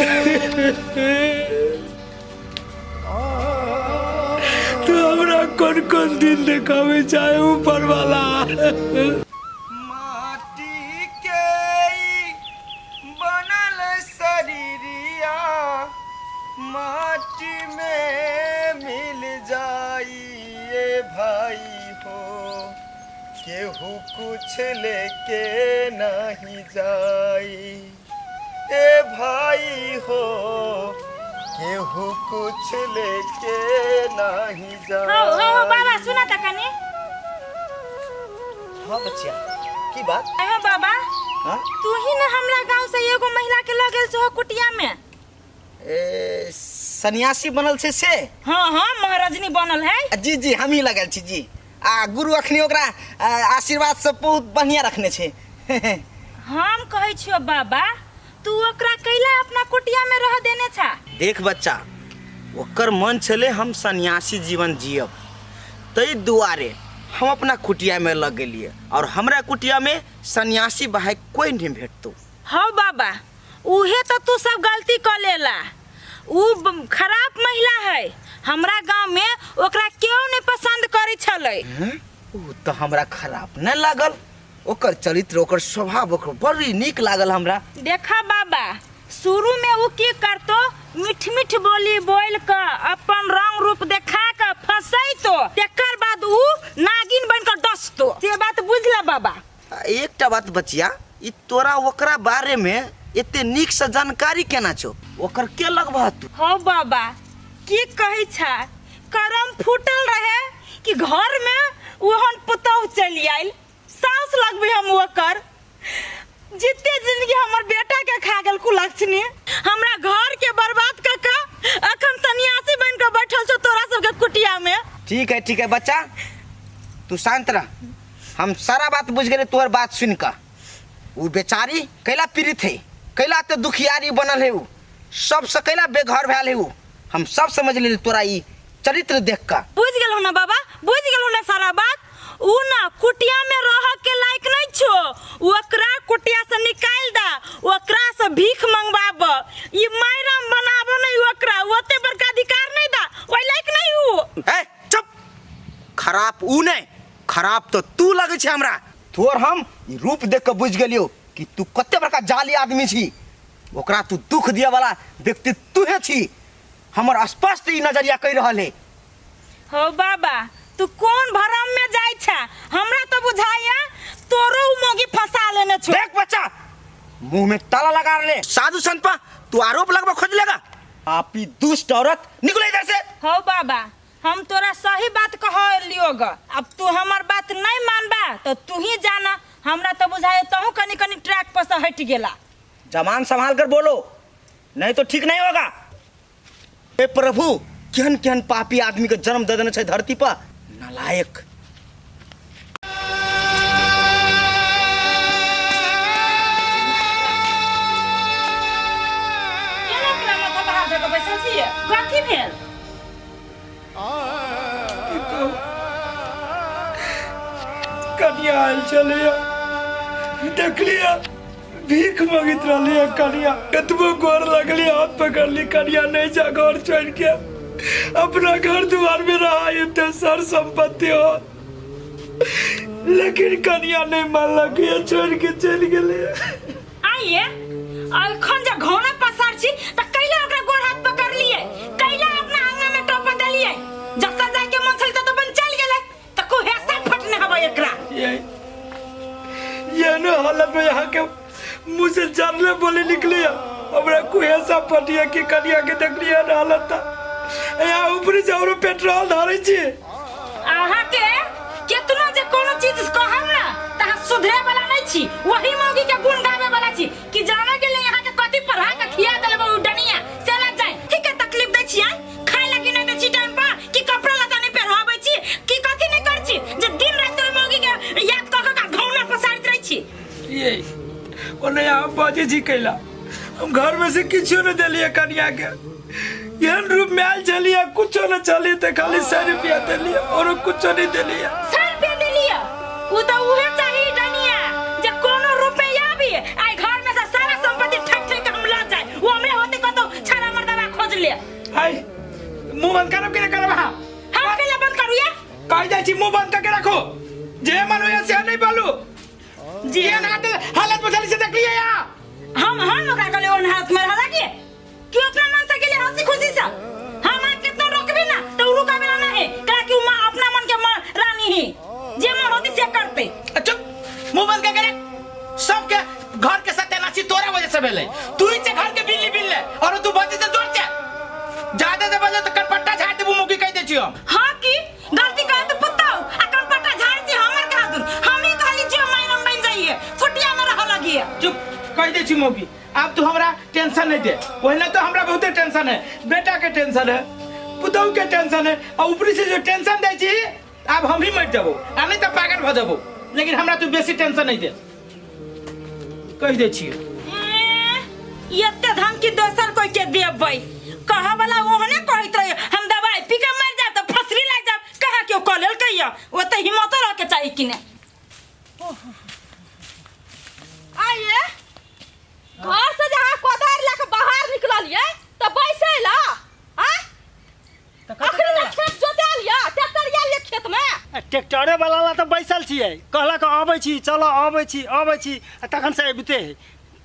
तू हमरा कौन कौन दिन देखावे चाहे ऊपर वाला माटी के ई बनल शरीरिया माटी में मिल जाई ए भाई हो केहू कुछ लेके नहीं जाई ए भाई हो केहू कुछ लेके नहीं हो हो जाई बाबा सुना त कनी हाँ बच्चिया की बात अहो बाबा हाँ? तू ही ना हमरा गांव से एगो महिला के लऽ गेल छहो कुटिया में ए, सन्यासी बनल छै से हाँ हाँ महाराजनी बनल है जी जी हमही लगल छी जी आ गुरु अखनी ओकरा आशीर्वाद सब बहुत बढ़िया रखने छै हम कहै छियो बाबा तू ओकरा कैला अपना कुटिया में रह देने छा देख बच्चा ओकर मन छलै हम सन्यासी जीवन जियब ताहि दुआरे हम अपना कुटिया में लग गेलियै और हमरा कुटिया में सन्यासी भाई कोई नहीं भेटतो हौ बाबा उहे तो तू सब गलती कर लेला उ खराब महिला है हमरा गांव में ओकरा केओ नहीं पसंद करै छलै उ तऽ हमरा खराब नहि लागल ओकर चरित्र ओकर स्वभाव ओकर बड़ी नीक लागल हमरा देखा बाबा शुरू में उ की करतो मीठ मीठ बोली बोल के अपन रंग रूप देखा के फंसैतो तेकर बाद उ नागिन बन के डसतो से बात बुझला बाबा आ एकटा बात बचिया ई तोरा ओकरा बारे में एते नीक से जानकारी केना छौ ओकर के लगबह तू हो बाबा की कहै छा करम फूटल रहे कि घर में ओहन पुतोह चलि आयल सास लगबे हम ओकर जिते जिंदगी हमर बेटा के खा गेल कुलक्षणी हमरा घर के बर्बाद क के अखन सन्यासी बन के बैठल छौ तोरा सबके कुटिया में ठीक है बच्चा तू शांत रह हम सारा बात बुझ गेली तोहर बात सुन कऽ ओ बेचारी कैला पीड़ित है कैला तो दुखियारी बनल है उ सबसे कैला बेघर भेल है उ हम सब समझ लेली तोरा ई चरित्र देख कऽ बुझ गेलहो ना बाबा बुझ गेलहो ना सारा बात उ ना कुटिया में रह के लायक नहीं छो ओकरा कुटिया से निकाल दा ओकरा से भीख मंगवाब ई मायराम बनाब नहीं ओकरा ओते बड़का अधिकार नहीं दा ओइ लायक नहीं उ ए चुप खराब उ नहीं खराब तो तू लगे छै हमरा तोर हम ई रूप देख के बुझ गेलियो कि तू कते बड़का जाली आदमी छी ओकरा तू दुख दिए वाला व्यक्ति तूहे छी हमर स्पष्ट ई नजरिया कहि रहल है हो बाबा तू कोन भरम में जाय छा हमरा तो बुझाया तोरो उ मोगी फंसा लेने छो देख बच्चा मुंह में ताला लगा ले साधु संत पर तू आरोप लगवा खोज लेगा आप ही दुष्ट औरत निकलो इधर से हो बाबा हम तोरा सही बात कह लियो ग अब तू हमर बात नहीं मानबा तो तू ही जाना हमरा तो बुझाए तहु कनी कनी ट्रैक पर से हट गेला जबान संभाल कर बोलो नहीं तो ठीक नहीं होगा हे प्रभु केहन केहन पापी आदमी के जन्म दे देने छै धरती पर नालायक केना केना माथा बाहर दऽ कऽ बैसल छियै कथी भेल कनिया आयल छलैया देखलियै भीख मंगैत रहलियै कनिया कतबो गोर लगली हाथ पकड़ली कनिया नहीं जा घर छोड़ के अपना घर द्वार में रहा एते सर संपत्ति हो लेकिन कनिया नहीं मानलक ये छोड़ के चलि गेलै आइए अखन जे घौना पसार छी त कैला ओकरा गोर हाथ पकड़लिए कैला अपना अंगना में टोप देलिए जतऽ जाय के मन छल ततऽ बन चल गेलै त कुहेसा फटने हबै एकरा एहनो हालत में यहाँ के मुँह से जरले बोली निकली है। हमरा कुहेसा पटिया के कनिया के देखलिए एहन हालत था यहाँ ऊपरी से औरो पेट्रोल धरै छी। अहाँके केतनो जे कोनो चीज कहब ना त अहाँ सुधरे वाला नहीं छी, वही मौगी के गुण गावे वाला छी कि जाने के लिए अहाँके कथी पढ़ा के खिया देलबै उ डनिया से ना जाए। ठीक है तकलीफ दै छी आइ खाय लागी नहीं दै छी टाइम पर कि कपड़ा लत्ता नहीं पहनाबै छी कि कथी नहीं कर छी जे दिन रात ओहि मौगी के याद क क घौना पसारैत रहै छी। ये ओने यहाँ बजे छी कैला हम घर में से किछो नहीं देलिए कनिया के, एहन रूप में आयल छलिए कुछो नहीं चलिए तो खाली 100 रुपया देलिए और कुछो नहीं देलिए। 100 रुपया देलिए उ तो उहे चाही डनिया जे कोनो रूप में आबी आई घर में से सारा संपत्ति ठक ठक के हम ल जाए, वो हमरे होते कतो छाड़ा मर्दवा खोज ले। आई मुंह बंद करब कि नहीं करब अहाँ? हम केला बंद करू या कहि जाइ छी मुंह बंद करके रखो, जे मन होइए से नहीं बोलू। जी एहन हालत में छली से देखलिए यहाँ। हम ओकरा कहलिए ओहन हालत में रहला के कि अपना मन से गेले हंसी खुशी से, हम आज कितना रोकबी ना तो उ रुकाबे ना है का कि उ मां अपना मन के मां रानी है जे मन होती से करते। चुप मुंह बंद करके रख। सबके घर के सत्यानाशी तोरा वजह से भेलै, तू ही से घर के बिल्ली बिल्ले और तू बजे से जोर से ज्यादा से बजे तो कनपट्टा झाड़ देबू मुकी कह दे छी हम। हां की गलती कर तो पुताऊ आ कनपट्टा झाड़ छी हमर कहा दून हम ही कहली जे मायरम बन जाइए फुटिया में रह लगिए। चुप कह दे छी मौगी, अब तू हमरा टेंशन नहीं दे, वही तो हमरा बहुते टेंशन है, बेटा के टेंशन है, पुतहु के टेंशन है और ऊपरी से जो टेंशन दे छी अब हम ही मर जाबो आ नहीं तो पागल भ जाबो, लेकिन हमरा तू बेसी टेंशन नहीं दे कह दे छी। एते धमकी दोसर कोई के देबै कहा वाला ओहने कहैत रहे हम दवाई पी के मर जाब त फसरी लाग जाब, कहा क्यों कह लेलकै ओते हिम्मतो रह के चाही कि ने। आइए घर से जहाँ कोदार लए के बाहर निकललिए त बैसै ला आ अखनी त खेत जोतायल या ट्रैक्टर आयल या खेत में। ट्रैक्टरे वाला ला त बैसल छियै, कहलक अबै छी चलो अबै छी अबै छी आ तखन से अबिते है,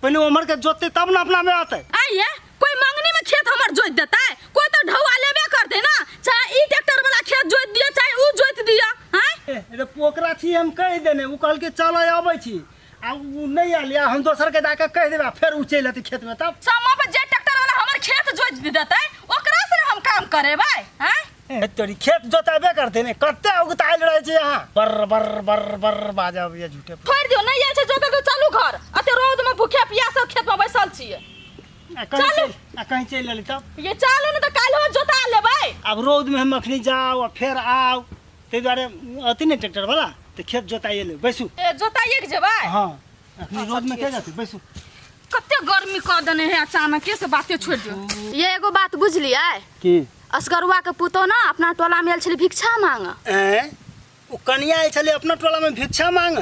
पहिने उम्हर के जोतते तब ने अपना में अतै। आइए कोई मंगनी में खेत हमर जोत देतै, कोई तो ढौआ लेबे करतै ना, चाहे ई ट्रैक्टर वाला खेत जोत दिया चाहे ऊ जोत दिया। हैं रे पोकरा छी हम कहि देने, उ कहलकै चलो अबै छी आ उ नहीं आयल या हम दोसर के जाके कहि देबै फेर उ चलि एतै खेत में तब। समय पर जे ट्रैक्टर वाला हमर खेत जोत देतै ओकरा से हम काम करेबै। हैं ए तोरी खेत जोतेबे करते ने, कते उगतायल रहै छै यहाँ बर बर बर बर बाजब ये झूठे। छोड़ि दियौ नहीं आयल छै जोतै तऽ चलू घर, अते रौद में भूखे प्यासे खेत में बैसल छियै। चलू आ कहीं चलि एली तब ये चलू ने तऽ काल्हि जोता लेबै। आब रौद में हम अखनी जाउ आ फेर आउ ताहि दुआरे अथी ने ट्रैक्टर वाला तऽ खेत जोताइए ले बैसू। ए जोताइए के जेबै? हाँ अखनी रौद में के जाते बैसू। कते गर्मी कऽ देने है अचानक से बाते छोड़ दियौ। ये एगो बात बुझलियै की? असगरुआ के पुतोह ना अपना टोला में आयल छलै भिक्षा मांग। ए ओ कनिया आयल छलै अपना टोला में भिक्षा मांग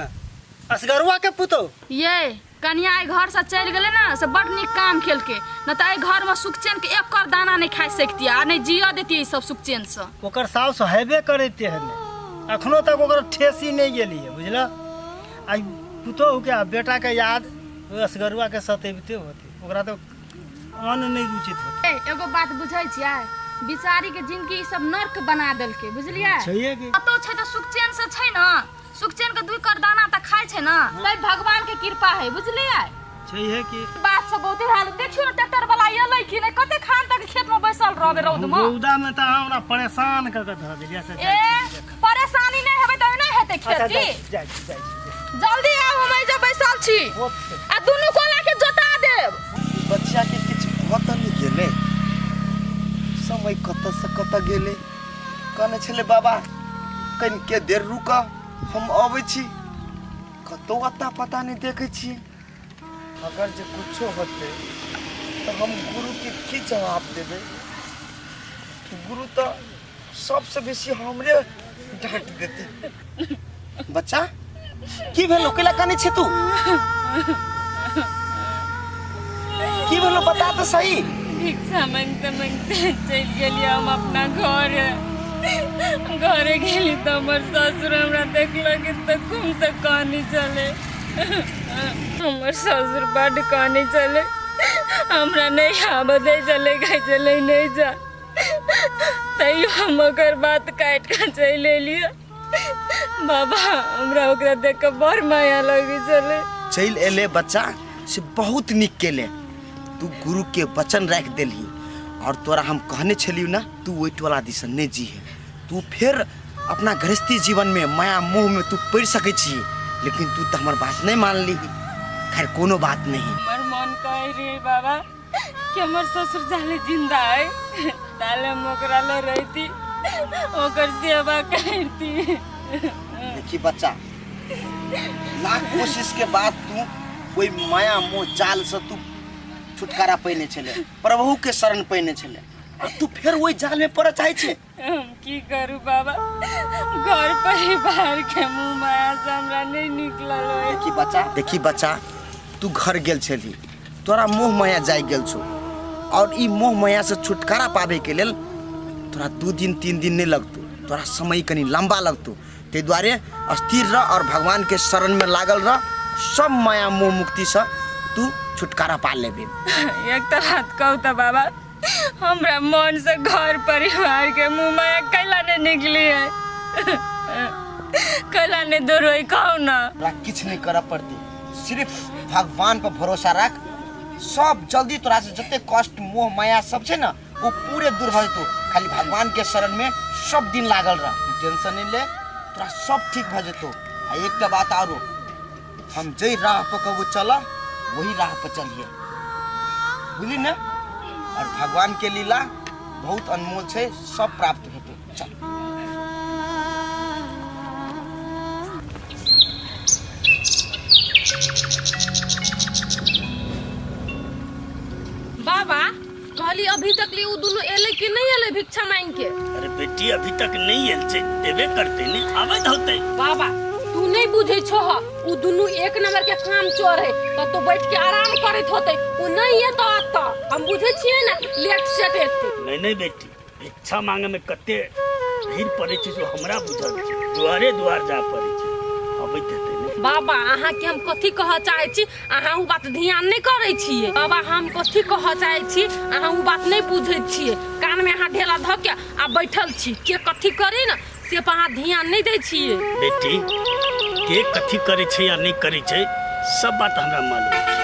असगरुआ के पुतोह? ये कनिया एहि घर से चलि गेलै ना से बड़ नीक काम केलकै, न तऽ एहि घर में सुख चैन के एक कर दाना नहीं खाइ सकतियै आ नहीं जियऽ देतियै ई सब सुख चैन से। ओकर साउस हेबे करैते हने, अखनो तक ओकर ठेसी नहीं गेली है बुझल। आ पुतोह के आ बेटा के याद असगरुआ के सतेबते होते, ओकरा तो अन्न नहीं रुचित होते। ए एगो बात बुझै छियै, बिचारी के जिंदगी ई सब नर्क बना देलकै बुझलियै। छैहे की? कतौ छै तऽ सुख चैन से छै ना, सुख चैन के दुई कर दाना तऽ खाइ छै ना, तै भगवान के कृपा है बुझलियै। छैहे की? बात सब बहुते हाल देखियौ ने ट्रैक्टर वाला एलै कि नहि, कते खान तक खेत में बैसल रहबै रौद में। रौदा में तऽ अहाँ हमरा परेशान कऽ के धऽ देलियै से। ए परेशानी नहि हेबै तऽ नहि हेतै अच्छा, खेती। जाइ छी, जाइ छी, जाइ छी। जल्दी आउ हम एहिजे बैसल छी आ दुनू कोला के जोता देब। बच्चा के किछु भऽ तऽ नहि गेलै, समय कतऽ से कतऽ गेलै। कहने छलै बाबा कनिके देर रुक हम अबै छी, कतौ अता पता नहि देखै छी। अगर जे कुछो होतै तऽ हम गुरुके की जवाब देबै? गुरु तऽ सबसँ बेसी हमरे डाँट देतै। बच्चा की भेलो, कैला कानै छी तू? की भेलो बता तऽ सही। भिक्षा मांगते मांगते चलि गेलियै हम अपना घर। घरे गेली तऽ हमर ससुर हमरा देखलक तऽ खूब से कानी चले। हमर ससुर बड्ड कानी चले, हमरा नहि आबऽ दै छलै, कहै छलै नहि जा, तैयो हम ओकर बात काटि कऽ चलि एलियै। बाबा हमरा ओकरा देख कऽ बड़ माया लगै छलै। चलि एले बच्चा से बहुत नीक केले। तू गुरु के वचन राखि देलही और तोरा हम कहने छलियौ ना तू ओहि टोला दिसन नहि जीहे, तू फेर अपना गृहस्थी जीवन में माया मोह में तू पड़ि सकै छी, लेकिन तू तऽ हमर बात नहि मानलिही। खैर कोनो बात नहीं। हमर मन कहे रे बाबा कि हमर ससुर जाले जिंदा है ताले हम ओकरा ले रहती, ओकर सेवा करती। देखी बच्चा, लाख कोशिश के बाद तू कोई माया मोह जाल से तू छुटकारा पैने छले, प्रभु के शरण पैने छले, और तू फेर वही जाल में पड़ऽ चाहे छे। हम की करू बाबा, घर परिवार के मुँह माया से हमरा नहीं निकलल है। देखी बच्चा, देखी बच्चा, तू घर गेल छली, तोरा मोह माया जाय गेल छौ, और ई मोह माया से छुटकारा पाबे के लेल तोरा 2 दिन 3 दिन नहीं लगतौ, तोरा समय कनी लंबा लगतौ। ताहि दुआरे स्थिर रह और भगवान के शरण में लागल रह, सब माया मोह मुक्ति से तू छुटकारा पा लेबे। एक तो बात कहू तो बाबा, हमरा मन से घर परिवार के मुँह माया कैला नहीं निकली है, कैला नहीं दूर होई कहू ना। तोरा किछु नहीं करऽ पड़तै, सिर्फ भगवान पर भरोसा रख, सब जल्दी तोरा से जते कष्ट मोह माया सब छै ना वो पूरे दूर भऽ जेतौ। खाली भगवान के शरण में सब दिन लागल रह, तू टेंशन नहीं ले, तोरा सब ठीक भऽ जेतौ। आ एकटा बात आरो, हम जै राह पर कहबो चल वही राह पर चलिए, बुझली ने? और भगवान के लीला बहुत अनमोल छै, सब प्राप्त हेतौ। चल। बाबा कहली अभी तक ले उ दुनू एले कि नहीं एले भिक्षा मांग के? अरे बेटी अभी तक नहीं एल छे, एबे करते ने आबे होते। बाबा तू नहीं बुझे छो ह, उ दुनू एक नंबर के काम चोर है, कतो बैठ के आराम करत होते, उ नहीं है तो आता हम बुझे छिए ना लेट सेट एते। नहीं नहीं बेटी, भिक्षा मांगे में कते भीड़ पड़े छे जो हमरा बुझल छे, दुआरे दुआर जा पड़े छे, अबैत हेतै ने। बाबा अहाँ के हम कथी कह चाहे छी, अहाँ उ बात ध्यान नहीं करै छियै। बाबा हम कथी कह चाहे छी, अहाँ उ बात नहीं बुझै छियै, कान में अहाँ ढेला धऽ के आ बैठल छी, के कथी करी न से पर अहाँ ध्यान नहीं दै छियै। बेटी के कथी करै छै या नहीं करै छै सब बात हमरा मालूम छै,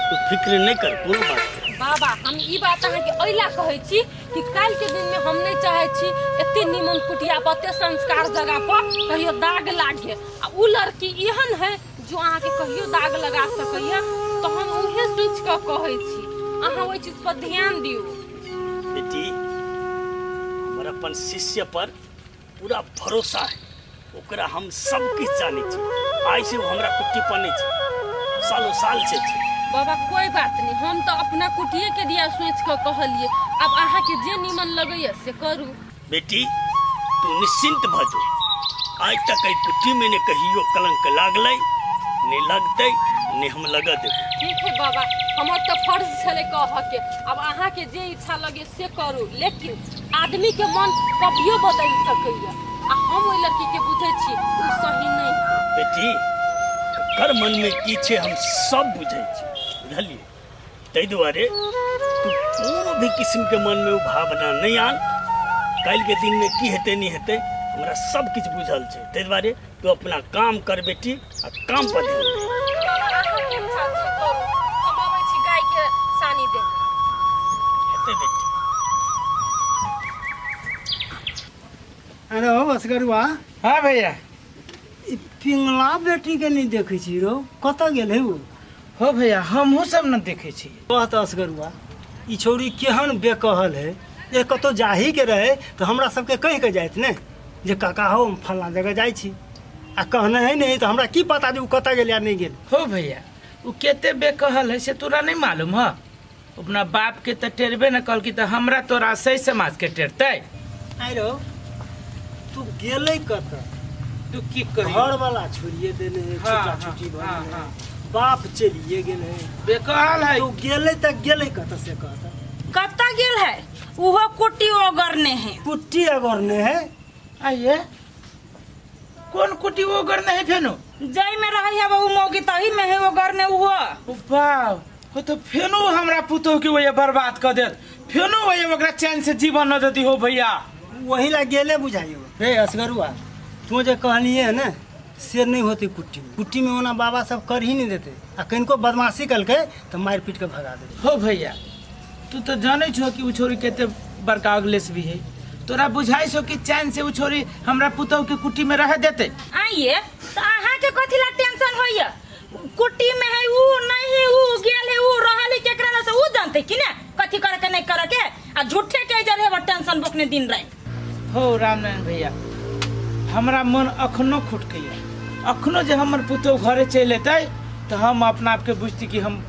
तू फिक्र नहीं कर कोनो बात के। बाबा हम ई बात अहाँके एहि कहै छी कि काल्हि के दिन में हम नहीं चाहे छी एते निमन कुटिया पर एते संस्कार जगह पर कहियो दाग लागे, आ उ लड़की एहन है जो अहाँके कहियो दाग लगा सकैया, तो हम उहे सोचि कऽ कहै छी, अहाँ ओहि चीज पर ध्यान दियौ। बेटी हमर अपन शिष्य पर पूरा भरोसा है, ओकरा हम सब किछु जानै छी, आइ से ओ हमरा कुट्टी पर नहि छै, सालो साल से छै। बाबा कोई बात नहीं, हम तो अपना कुटिए के दिया सोच कऽ कहलिए, अब अहाँके जे निमन लगैया से करू। बेटी तू निश्चिंत भऽ जो, आइ तक एहि कुट्टी में ने कहियो कलंक लागलै, ने लगतै, ने हम लगऽ देबै। ठीक है बाबा, हमर तऽ फर्ज छलै कहऽ के, अब अहाँके जे इच्छा लगे से करू, लेकिन आदमी के मन कभियो बदलि सकैया, आ हम ओहि लड़की के बुझै छी ओ सही नहीं। बेटी ककर मन में की छै हम सब बुझै छी, बुझलियै? ताहि दुआरे तू कोनो भी किस्म के मन में ओ भावना नहीं आन, काल्हि के दिन में की हेतै नहीं हेतै हमरा सब किछु बुझल छै, ताहि दुआरे तू अपना काम कर बेटी आ काम पर ध्यान दे। अहाँके इच्छा जे करू, हम अबै छी गाय के सानी देब। हेतै बेटी। अरे हो असगरुआ। हाँ भैया। ई पिंगला बेटी के नहीं देखै छी रो, कतऽ गेल है ओ? हो भैया हमहूँ सब न देखै छी। कह तऽ असगरुआ, ई छौड़ी केहन बेकहल है, जे कतौ जाही के रहे तऽ हमरा सबके कहि के जाइत ने जे काका हो हम फल्लाँ जगह जाइ छी, आ कहने है नहीं तऽ हमरा की पता जे ओ कतऽ गेल या नहीं गेल। हो भैया ओ केते बेकहल है से तोरा नहीं मालूम है? अपना बाप के तऽ टेरबे न कहलकी तऽ हमरा तोरा सही समाज के टेरतै। आइ रौ तू गेलै कतऽ? तू की कही? घर वाला छोड़िए देने है, छुटा छुटी भऽ गेलै, बाप चलिए गेल है, बेकहल है। तू गेलै तऽ गेलै कतऽ से कहत? कतऽ गेल है? उहो कुट्टी ओगरने है। कुट्टी ओगरने है? आइए कौन कुट्टी ओगरने है फेनो? जई में रही है वो मौगी तही में है ओगरने उहो। ओ बाप, हो तो फेनो हमरा पुतोह के वही बर्बाद कर देत, फेनो वही ओकरा चैन से जीवन न देती हो भैया। वही ला गेले बुझाइयो। रे असगरुआ, तू जे कहलिए है ने से नहि होतै कुट्टीमे। कुट्टीमे ओना बाबा सब कर ही नहि देतै आ कनिको बदमाशी केलकै तऽ मारि पीट कऽ भगा देतै। हो भैया, तू तो जानै छो कि उ छोरी कते बड़का अगलेस भी है। तोरा बुझाइ छो कि चैन से उ छोरी हमरा पुतहु के कुट्टी में रह देते? आइए तो अहाँ के कथी ला टेंशन होइए? कुट्टी में है उ नहीं है, उ गेल है, उ रहल है केकरा ला से उ जानते कि ने कथी करे के नहीं करे के, आ झूठे के जरे है टेंशन बोकने दिन रात। हो रामनारायण भैया, हमरा मन अखनो खुटकैया। अखनो जे हमर पुतहु घरे चलि एतै तऽ हम अपना आपके बुझती कि हम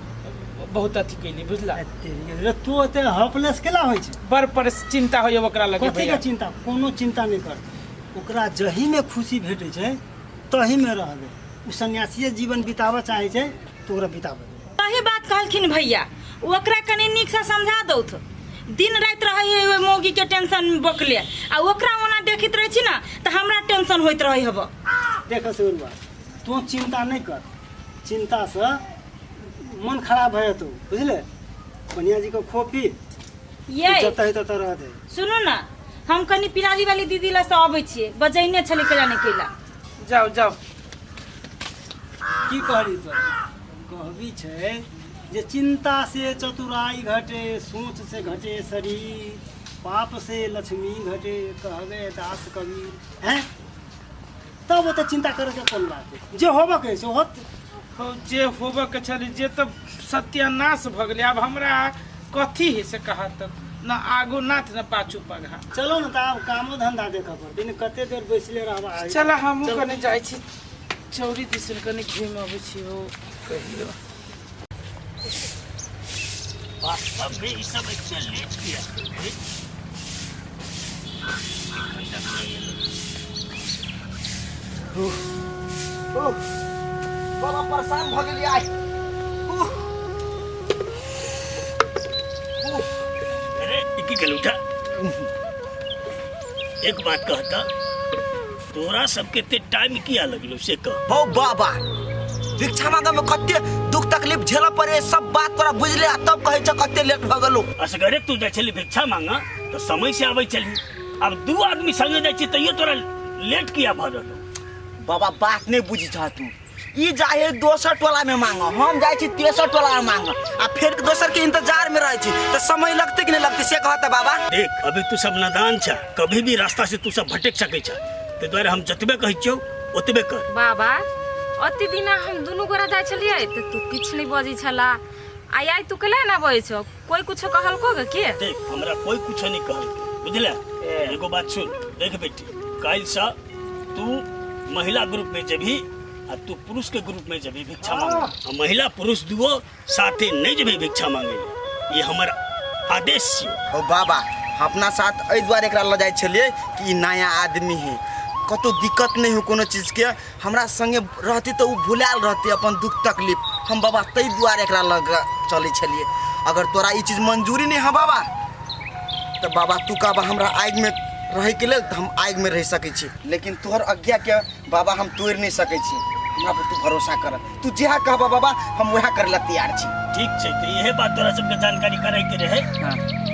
बहुत अथी कैली, बुझला? रे तू ओते हॉपलेस केला होइ छै? बड़ पर चिंता होइए ओकरा लगे कथी के भैया। चिंता? कोनो चिंता नहि कर, ओकरा जही में खुशी भेटै छै तही में रह दे। ओ सन्यासीय जीवन बिताबऽ चाहै छै तऽ ओकरा बिताबऽ दे। सही बात कहलखिन भैया, ओकरा कनि नीकसँ समझा दौथ। दिन राति रहै है ओहि मौगी के टेंशन बोकले, आ ओकरा ओना देखैत रहै छी ने तऽ हमरा टेंशन होइत रहै हब। देख सेउरवा, तू चिंता नहि कर, चिंतासँ मन खराब भऽ जेतौ, बुझले? बढ़िया जी के खो पी, ये जतऽ है ततऽ रह दे। सुनू ने, हम कनि पिरारी वाली दीदी लग से अबै छियै, बजैने छलै कैला नहि कैला। जाओ जाओ। की कहली तोरा? कहबी छै जे चिंता से चतुराई घटे, सोच से घटे शरीर, पाप से लक्ष्मी घटे, कहबे दास कबीर। हैं तब ओते चिंता करे के कोन बात है? जे होबऽ के से होत। हो, जे होबऽ के छलै जे तऽ सत्यानाश भऽ गेलै। आब हमरा कथी है से कहा तक न आगू नाथ न पाछू पगहा। चलो न तऽ आब कामो धंधा देखऽ पड़तै ने, कते देर बैसले रहबा। चल हमहूँ कनि जाइ छी चौरी दिसन, कनि घुमि अबै छी। हो कहियो वास्तव में ई सब एते लेट किया केलकै? एखन तक नहि एलै। ओह, बाबा परेशान भऽ गेलियै आइ। उह, उह। अरे ई की केलू उठा। एक बात कहता, तोरा सबके एते टाइम किया लगलो से कह। हौ बाबा, भिक्षा मांगे में कते दुख तकलीफ झेलऽ पड़े सब बात तोरा बुझले आ तब कहै छ कते लेट भऽ गेलौ। असगरे तू जाइ छली भिक्षा मांगा तऽ समय से आबै छली, आब दू आदमी संगे जाइ छी तैयो तोरा लेट किया भऽ रहलौ? बाबा बात नहि बुझी छह तू, ई जाइ है दोसर टोला में मांग, हम जाइ छी तेसर टोला में मांग, आ फेर दोसर के इंतजार में रहै छी तऽ समय लगतै कि नहि लगतै से कहत बाबा। देख अभी तू सब नादान छ, कभी भी रास्ता से तू सब भटक सकै छ, ताहि दुआरे हम जतबे कहै छियौ ओतबे कर। बाबा अति दिना हम दुनू गोरा जाइ छलियै तऽ तू किछु नहि बजै छला, आइ आइ तू कैला एना बजै छौ? कोई कुछो कहलको गे के? देख हमरा कोई कुछो नहीं कहलकै, बुझले? एगो बात सुन, देख बेटी, काल्हि से तू महिला ग्रुप में जेबही आ तू पुरुष के ग्रुप में जेबही भिक्षा मांगे, आ महिला पुरुष दुओ साथे नहीं जेबही भिक्षा मांगे ले, ये हमर आदेश छियो। ओ बाबा, अपना साथ एहि दुआरे एकरा लऽ जाइ छलियै कि ई नया आदमी है, कतौ दिक्कत नहि हो कोनो चीजके, हमरा संगे रहती तऽ ओ भुलायल रहती अपन दुख तकलीफ, हम बाबा ताहि दुआरे एकरा लऽ कऽ चलै छलियै। अगर तोरा ई चीज मंजूरी नहि है बाबा तऽ बाबा तू कहबा हमरा आगिमे रहैके लेल तऽ हम आगिमे रहि सकै छी, लेकिन तोहर आज्ञाके बाबा हम तोड़ि नहि सकै छी, हमरा पर तू भरोसा कर, तू जएह कहबा बाबा हम वएह करै लए तैयार छी। ठीक छै, तऽ इहे बात तोरा सबके जानकारी करैके रहै।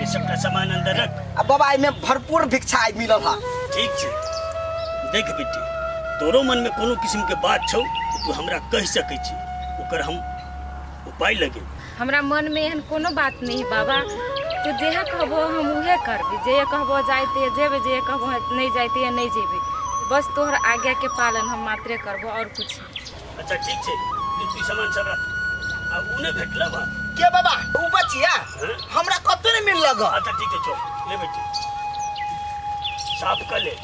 ये सबटा सामान अंदर रख। आ बाबा एहिमे भरपूर भिक्षा आइ मिलल है। ठीक छै, देख बेटी, तोरो मनमे कोनो किस्मके बात छौ तऽ तू हमरा कहि सकै छी, ओकर हम उपाय लगेबै। हमरा मनमे एहन कोनो बात नहि है बाबा, तू जेहे कहबो हम उहे करबै, जे कहबो जाइते जेबै, जे कहबो नहि जाइते नहि जेबै, बस तोहर आज्ञाके पालन हम मात्रे करबो और कुछ नहीं। अच्छा ठीक छै, तू ई सामान सब रख। आ उ नहि भेटल बा? के बाबा? उ बचिया? हाँ? हमरा कतौ नहि मिलल ग। अच्छा ठीक छै, चल ले बेटी, साफ कर ले।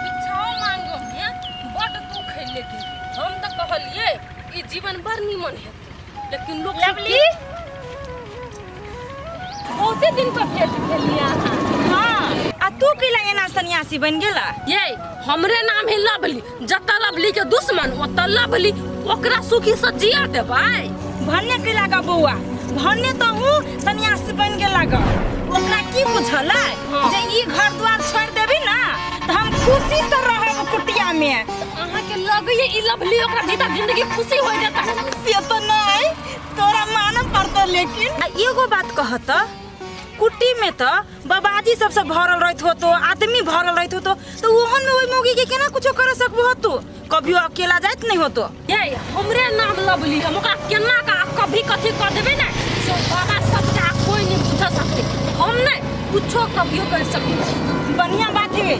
भिक्षाओ मांगो में बड दुख है, लेकिन हम तऽ कहलिए ई जीवन बड़ नीमन हेतै, लेकिन लोग सब लवली बहुते दिन पर भेंट भेलियै अहाँ। हाँ, आ तू कैला एना सन्यासी बनि गेला? ये हमरे नाम है लवली, जतऽ लवली के दुश्मन ओतऽ लवली, ओकरा सुखी से जिया देबै। भन्ने कैला गा बौआ, भन्ने तो हूँ सन्यासी बनि गेला गा। ओकरा की बुझलै जे ई घर द्वार छोड़ देबी ना तऽ हम खुशी से रहब कुटिया में। अहाँके लगैए ई लवली ओकरा जीता जिंदगी खुशी हो जेता? से तऽ नहीं, तोरा मानऽ पड़तौ। लेकिन आ एगो बात कहत, कुटी में तो बाबाजी सबसे भरल रहत होतो, आदमी भरल रहत होतो, तो ओहन में ओइ मौगी के केना कुछो कर सकबो होतो? कभियो अकेला जाइत नहीं होतो। ये हमरे नाम लवली, हम ओकरा केना का कभी कथी कर देबै ने से बाबा सब के कोई नहीं बुझ सकते, हम नहीं कुछो कभियो कर सकै छी। बढ़िया बात है,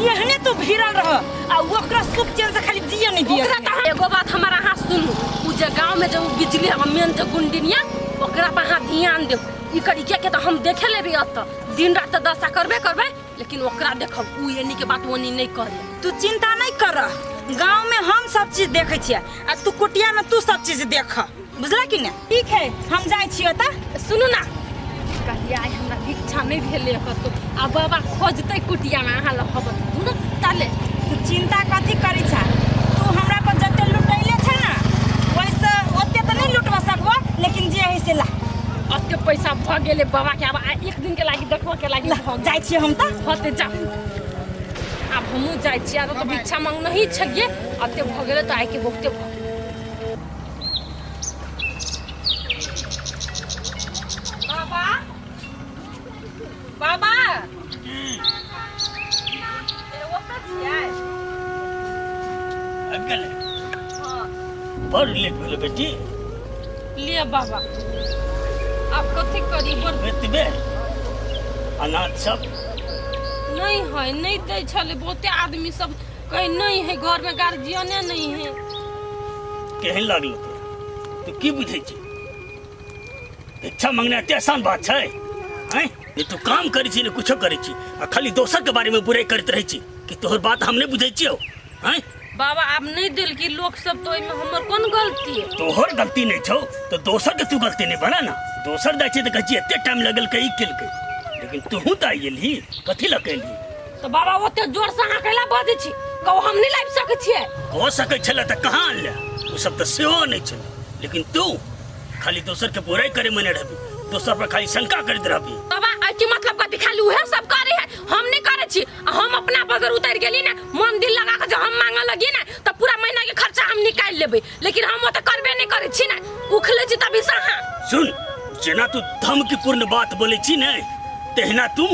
एहने तो भिड़ल रह आ ओकरा सुख चैन से खाली जिए नहीं दिए। ओकरा तऽ एगो बात हमर अहाँ सुनू, उ जे गाँव में जे उ बिजली हम मेन जे गुंडिनिया ओकरा पर अहाँ ध्यान देब। ई करी के तऽ हम देखे लेबै, एतऽ दिन रात तऽ दशा करबे करबै, लेकिन ओकरा देखब उ एनी के बात ओनी नहीं करे। तू चिंता नहीं कर, गाँव में हम सब चीज देखे छियै आ तू कुटिया में तू सब चीज देख, बुझला कि नहीं? ठीक है, हम जाइ छियै तऽ। सुनू ना, कहिया आइ हमरा भिक्षा नहीं भेलै कतौ, आ बाबा खोजतै कुटिया में अहाँ लग खबर दुनू ताले। तू चिंता कथी करै छा, तू हमरा पर जते लुटैले छै ना ओइसे ओते तऽ नहीं लुटवा सकबो, लेकिन जे है से ला। ओते पैसा भऽ गेलै बाबा के, आब एक दिन के लागि देखबो के लागि भऽ गेलै। जाइ छियै हम तऽ। हँ तऽ जा, आब हमहूँ जाइ छियै, आब तऽ भिक्षा मांगनही छलियै, एते भऽ गेलै तऽ आइ के बहुते भऽ गेलै। बाबा बाबा ओतऽ छियै? आबि गेलै? बड़ लेट भेलै बेटी। लिअ बाबा, आब कथी करी, बड़ एतबे अनाज सब नहीं है, नहीं दै छलै बहुते आदमी सब, कहीं नहीं है, घर में गार्जियने नहीं है। केहन लागलो तोरा? तू की बुझै छी भिक्षा मांगना एते आसान बात छै? हैं ने तू काम करै छी ने कुछो करै छी, आ खाली दोसर के बारे में बुराई करैत रहै छी कि तोहर बात हम नहीं बुझै छियौ। हैं बाबा आब नहीं देलकी लोक सब तो ओहिमे हमर कोन गलती है? तोहर गलती नहीं छौ तो दोसर के तू गलती नहीं बना ना। दोसर जाइ छै तऽ कहै छी एते टाइम लगलकै ई केलकै, लेकिन तूहू तऽ आइ गेलही, कथी लऽ के एलही? तऽ बाबा ओते जोर से अहाँ कैला बजै छी? कहू हम नहीं लाबि सकै छियै। कऽ सकै छलै तऽ कहाँ अनले? ओ सब तऽ सेहो नहि छलै, लेकिन तू खाली दोसर के बुराई करे मने रहबी, दोसर पर खाली शंका करैत रहबी। बाबा एहि के मतलब कथी? खाली उहे सब करे है, हम नहीं करे छी। आ हम अपना बगैर उतर गेली ना, मन दिल लगा के जो हम मांगे लगी ना तो पूरा महीना के खर्चा हम निकाल लेबै, लेकिन हम ओते करबे नहीं करे छी ना, उखले छी तभी से अहाँ। सुन, जेना तू धमकीपूर्ण बात बोले छी ने तहिना तू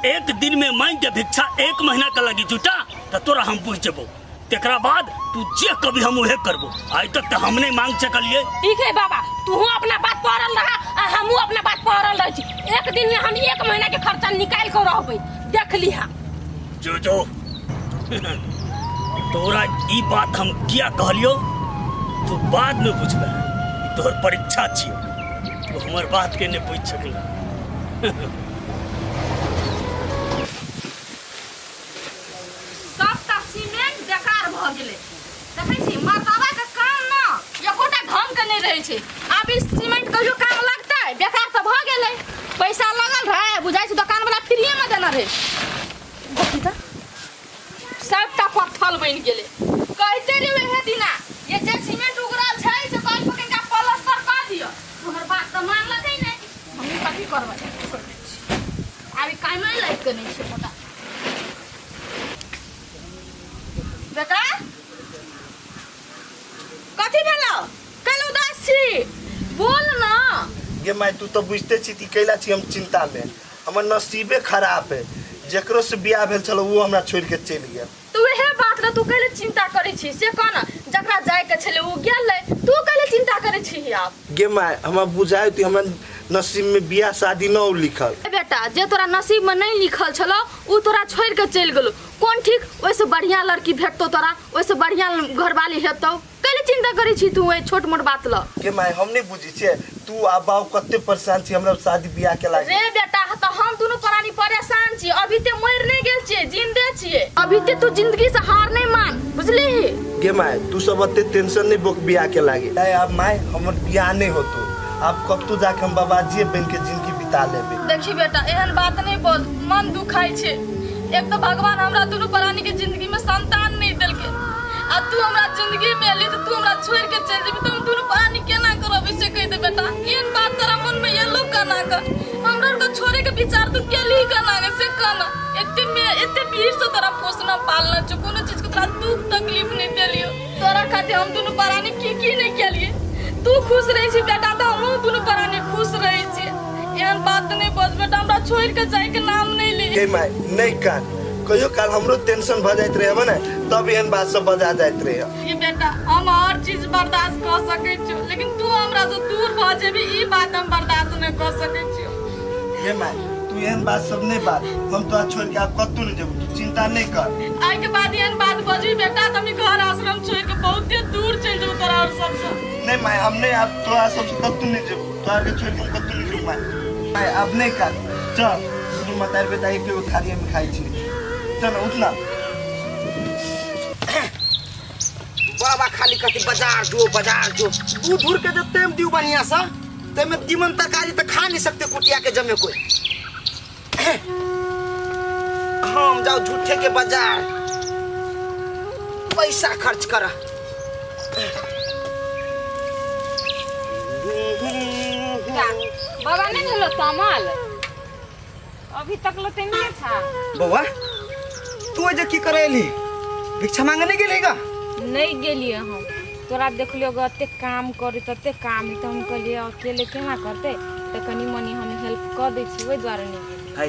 एक दिन में मांग के भिक्षा एक महीना के लगी जुटा तो तोरा हम बुझ जेबो, तेकरा बाद तू जे कभी हम उहे करबो। आइ तक तो हम नहीं मांग सकलिए। ठीक है बाबा, तूहू अपना बात पर अड़ल रहा आ हमहू अपना बात पर अड़ल रह छी। एक दिन में हम एक महीना के खर्चा निकाल के रहबै, देख लिहा। जो जो तोरा ई बात हम किया कहलियो तू बाद में बुझबे, ई तोहर परीक्षा छियो, तू हमर बात के नहीं बुझ सकला। सबटा सीमेंट बेकार भऽ गेलै। देखै छी मर्दाबा के काम न एकोटा ढंग के नहि रहै छै। आब ई सीमेंट कहियो काम लगतै? बेकार तऽ भऽ गेलै, पैसा लगल रहै, बुझाइ छै दोकान वाला फ्रीए मे देने रहै। देखी तऽ सबटा पत्थल बनि गेलै। कहिते रहियै वएह दिना ये जे सीमेंट उगरल छै से कहि कऽ कनिका प्लास्टर कऽ दिअ, तोहर बात तऽ मानलकै नहि। हमहूँ कथी करबै, छोड़ि दै छियै, आब ई कामे लागि कऽ नहि छै पता। बेटा कथी भेलौ? कैला उदास छी? बोल ना। गे माय, तू तो बुझते छी कि कैला छी हम चिंता में, हमर नसीबे खराब है, जेकरो से बियाह भेल छल वो हमरा छोड़ के चलि गेल। तू वएह बात ला तू कैला चिंता करै छी से कह ना, जकरा जाय के छलै उ गेलै, तू कैला चिंता करै छी आब? गे माय, हमरा बुझाय कि हमरा नसीब में बियाह शादी न लिखल। ए बेटा, जे तोरा नसीब में नहीं लिखल छलो उ तोरा छोड़ के चलि गेलो, कोन ठीक ओहिसे बढ़िया लड़की भेटतो तोरा, ओहिसे बढ़िया घरवाली हेतौ, कैला चिंता करै छी तू एहि छोट मोट बात ल? गे माय, हम नहीं बुझै छियै तू आ बाऊ कते परेशान छी हमरा शादी बियाह के लागी। रे बेटा, तऽ हम दुनू प्राणी परेशान छी, अभी ते मरि नहीं गेल छियै, जिंदे छियै, अभी ते तू जिंदगी से हार नहीं मान, बुझलिही? गे माय, तू सब एते टेंशन नहीं बोक बियाह के लागी। ए अब माय, हमर बियाह नहीं होतो, अब कतौ जाके हम बाबाजी बन के जिंदगी बिता लेबे। देखी बेटा, एहन बात नहीं बोल, मन दुखाई छै। एक तो भगवान हमरा दुनू प्राणी के जिंदगी में संतान नहीं देलकै, आ तू हमरा जिंदगी में एली तो तू हमरा छोड़ के चल जेबी तो हम दुनू प्राणी केना करब से कह दे बेटा। एहन बात तोरा मन में एलो केना के? हमरा के छोड़े के विचार तू केली केना के से कहना। एते में एते भीड़ से तोरा पोसना पालना छौ, कोनो चीज के तोरा दुख तकलीफ नहीं देलियो, तोरा खातिर हम दुनू प्राणी की की नहीं केलिए। तू खुश रहे छी बेटा तो हमहूँ दुनू प्राणी खुश रहे छी। एहन बात नहीं बज बेटा, हमरा छोड़ के जाए के नाम नहीं ले। गे माय नहीं कान, कहियो काल हमरो टेंशन भ जाइत रहे ने, तब एहन बात सब बजा जाइत रहे। ये बेटा हम हर चीज बर्दाश्त कर सकै छियो, लेकिन तू हमरा से दूर भ जेबी ई बात हम बर्दाश्त नहीं कर सकै छियो। गे माय तू एहन बात सब नहीं बात, हम तोरा छोड़ के आब कतौ नहीं जेबो, तू चिंता नहीं कर। आइ के बाद एहन बात बजबी बेटा त हम घर आश्रम छोड़ के बहुते दूर चलि जेबो तोरा और सबसे। नहीं माय हम नहीं आब तोरा सबसे कतौ नहीं जेबो, तोरा के छोड़ के हम कतौ नहीं जेबो माय। माय आब नहीं कर, चल दुनू मतार बेटा एक एगो थाली में खाइ छी, चल उठना। बाबा खाली कहते बाजार जो बाजार जो, दूध धूर के जो तेम दियो बढ़िया सा, तेमे तीमन तरकारी तो खा नहीं सकते कुटिया के जमे कोई। हम जाओ झूठे के बाजार पैसा खर्च कर। बाबा नहीं भेलो तमल अभी तक लो नहीं था। बउआ तू जे की करे एली, भिक्षा मांगे नहीं गेलेगा? नहीं गेलिए हम, तोरा देखलियो अते काम करे तते काम, तो हम कहलिए अकेले केना करते, तो कनी मनी हम हेल्प कर दै छी, ओहि दुआरे नहीं गेलिए। है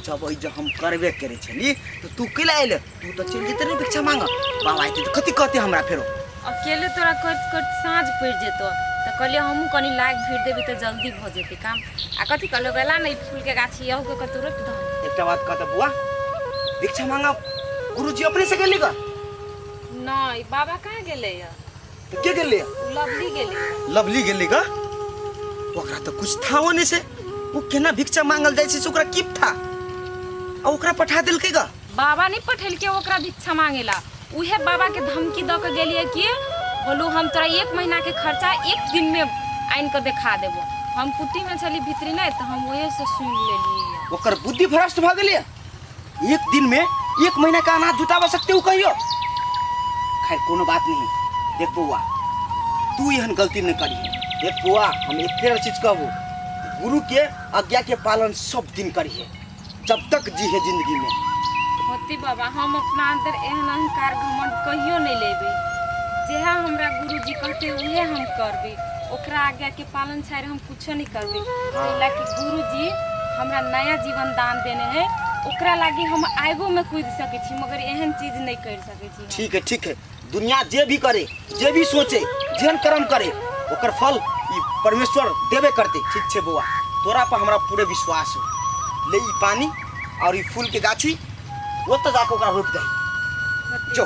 जब ओइ जे हम करबे करे छली तो तू केला एले, तू तो चलि जेते ने भिक्षा मांग, बाबा आते तो कथी कहते हमरा फेरो? अकेले तोरा करत करत साँझ पड़ि जेतो, तो कहलिए हमहूँ कनी लाग भिड़ देबी तो जल्दी भ जेतै काम। आ कथी कहलियो गेला ने फूल के गाछी यहू के कतौ रोपि दहन। एकटा बात कहता बुआ, भिक्षा मांगा गुरुजी अपने से गेली का? नहीं बाबा कहाँ गेले या? तो के गेले? लवली गेले। लवली गेले का? ओकरा तो कुछ था वो नहीं से, वो केना भिक्षा मांगल जाय छै से ओकरा की था, आ ओकरा पठा देलकै गा? बाबा नहीं पठेलकै ओकरा भिक्षा मांगेला, उहे बाबा के धमकी the के गेलिए कि बोलू हम तोरा 1 महीना के खर्चा 1 दिन में आनि के देखा देबो। हम कुटी में छली भीतरी नहीं तो हम ओहे से सुन लेलिए। ओकर बुद्धि भ्रष्ट भ गेलै, 1 दिन में 1 महीना का अनाज जुटावा सकते हो कहियो? खैर कोनो बात नहीं, देख बउआ तू एहन गलती नहीं करी। देख बउआ हम एक फेर चीज कहबो, गुरु के आज्ञा के पालन सब दिन करिहे जब तक जी है जिंदगी में। होती बाबा हम अपना अंदर एहन अहंकार घमंड कहियो नहीं लेबे, जेहा हमरा गुरुजी कहते उहे हम करबे, ओकरा आज्ञा के पालन छाड़ि हम कुछो नहीं करबे। कैला कि गुरुजी हमरा नया जीवन दान देने है, ओकरा लागी हम आगो में कूद सकै छी, मगर एहन चीज नहीं कर सकै छी। ठीक है ठीक है, दुनिया जे भी करे जे भी सोचे जेहन कर्म करे ओकर फल ई परमेश्वर देबे करते। ठीक छै बउआ, तोरा पर हमरा पूरे विश्वास हो। ले ई पानी और ई फूल के गाछी ओतऽ जाके ओकरा रोपि दही। जो।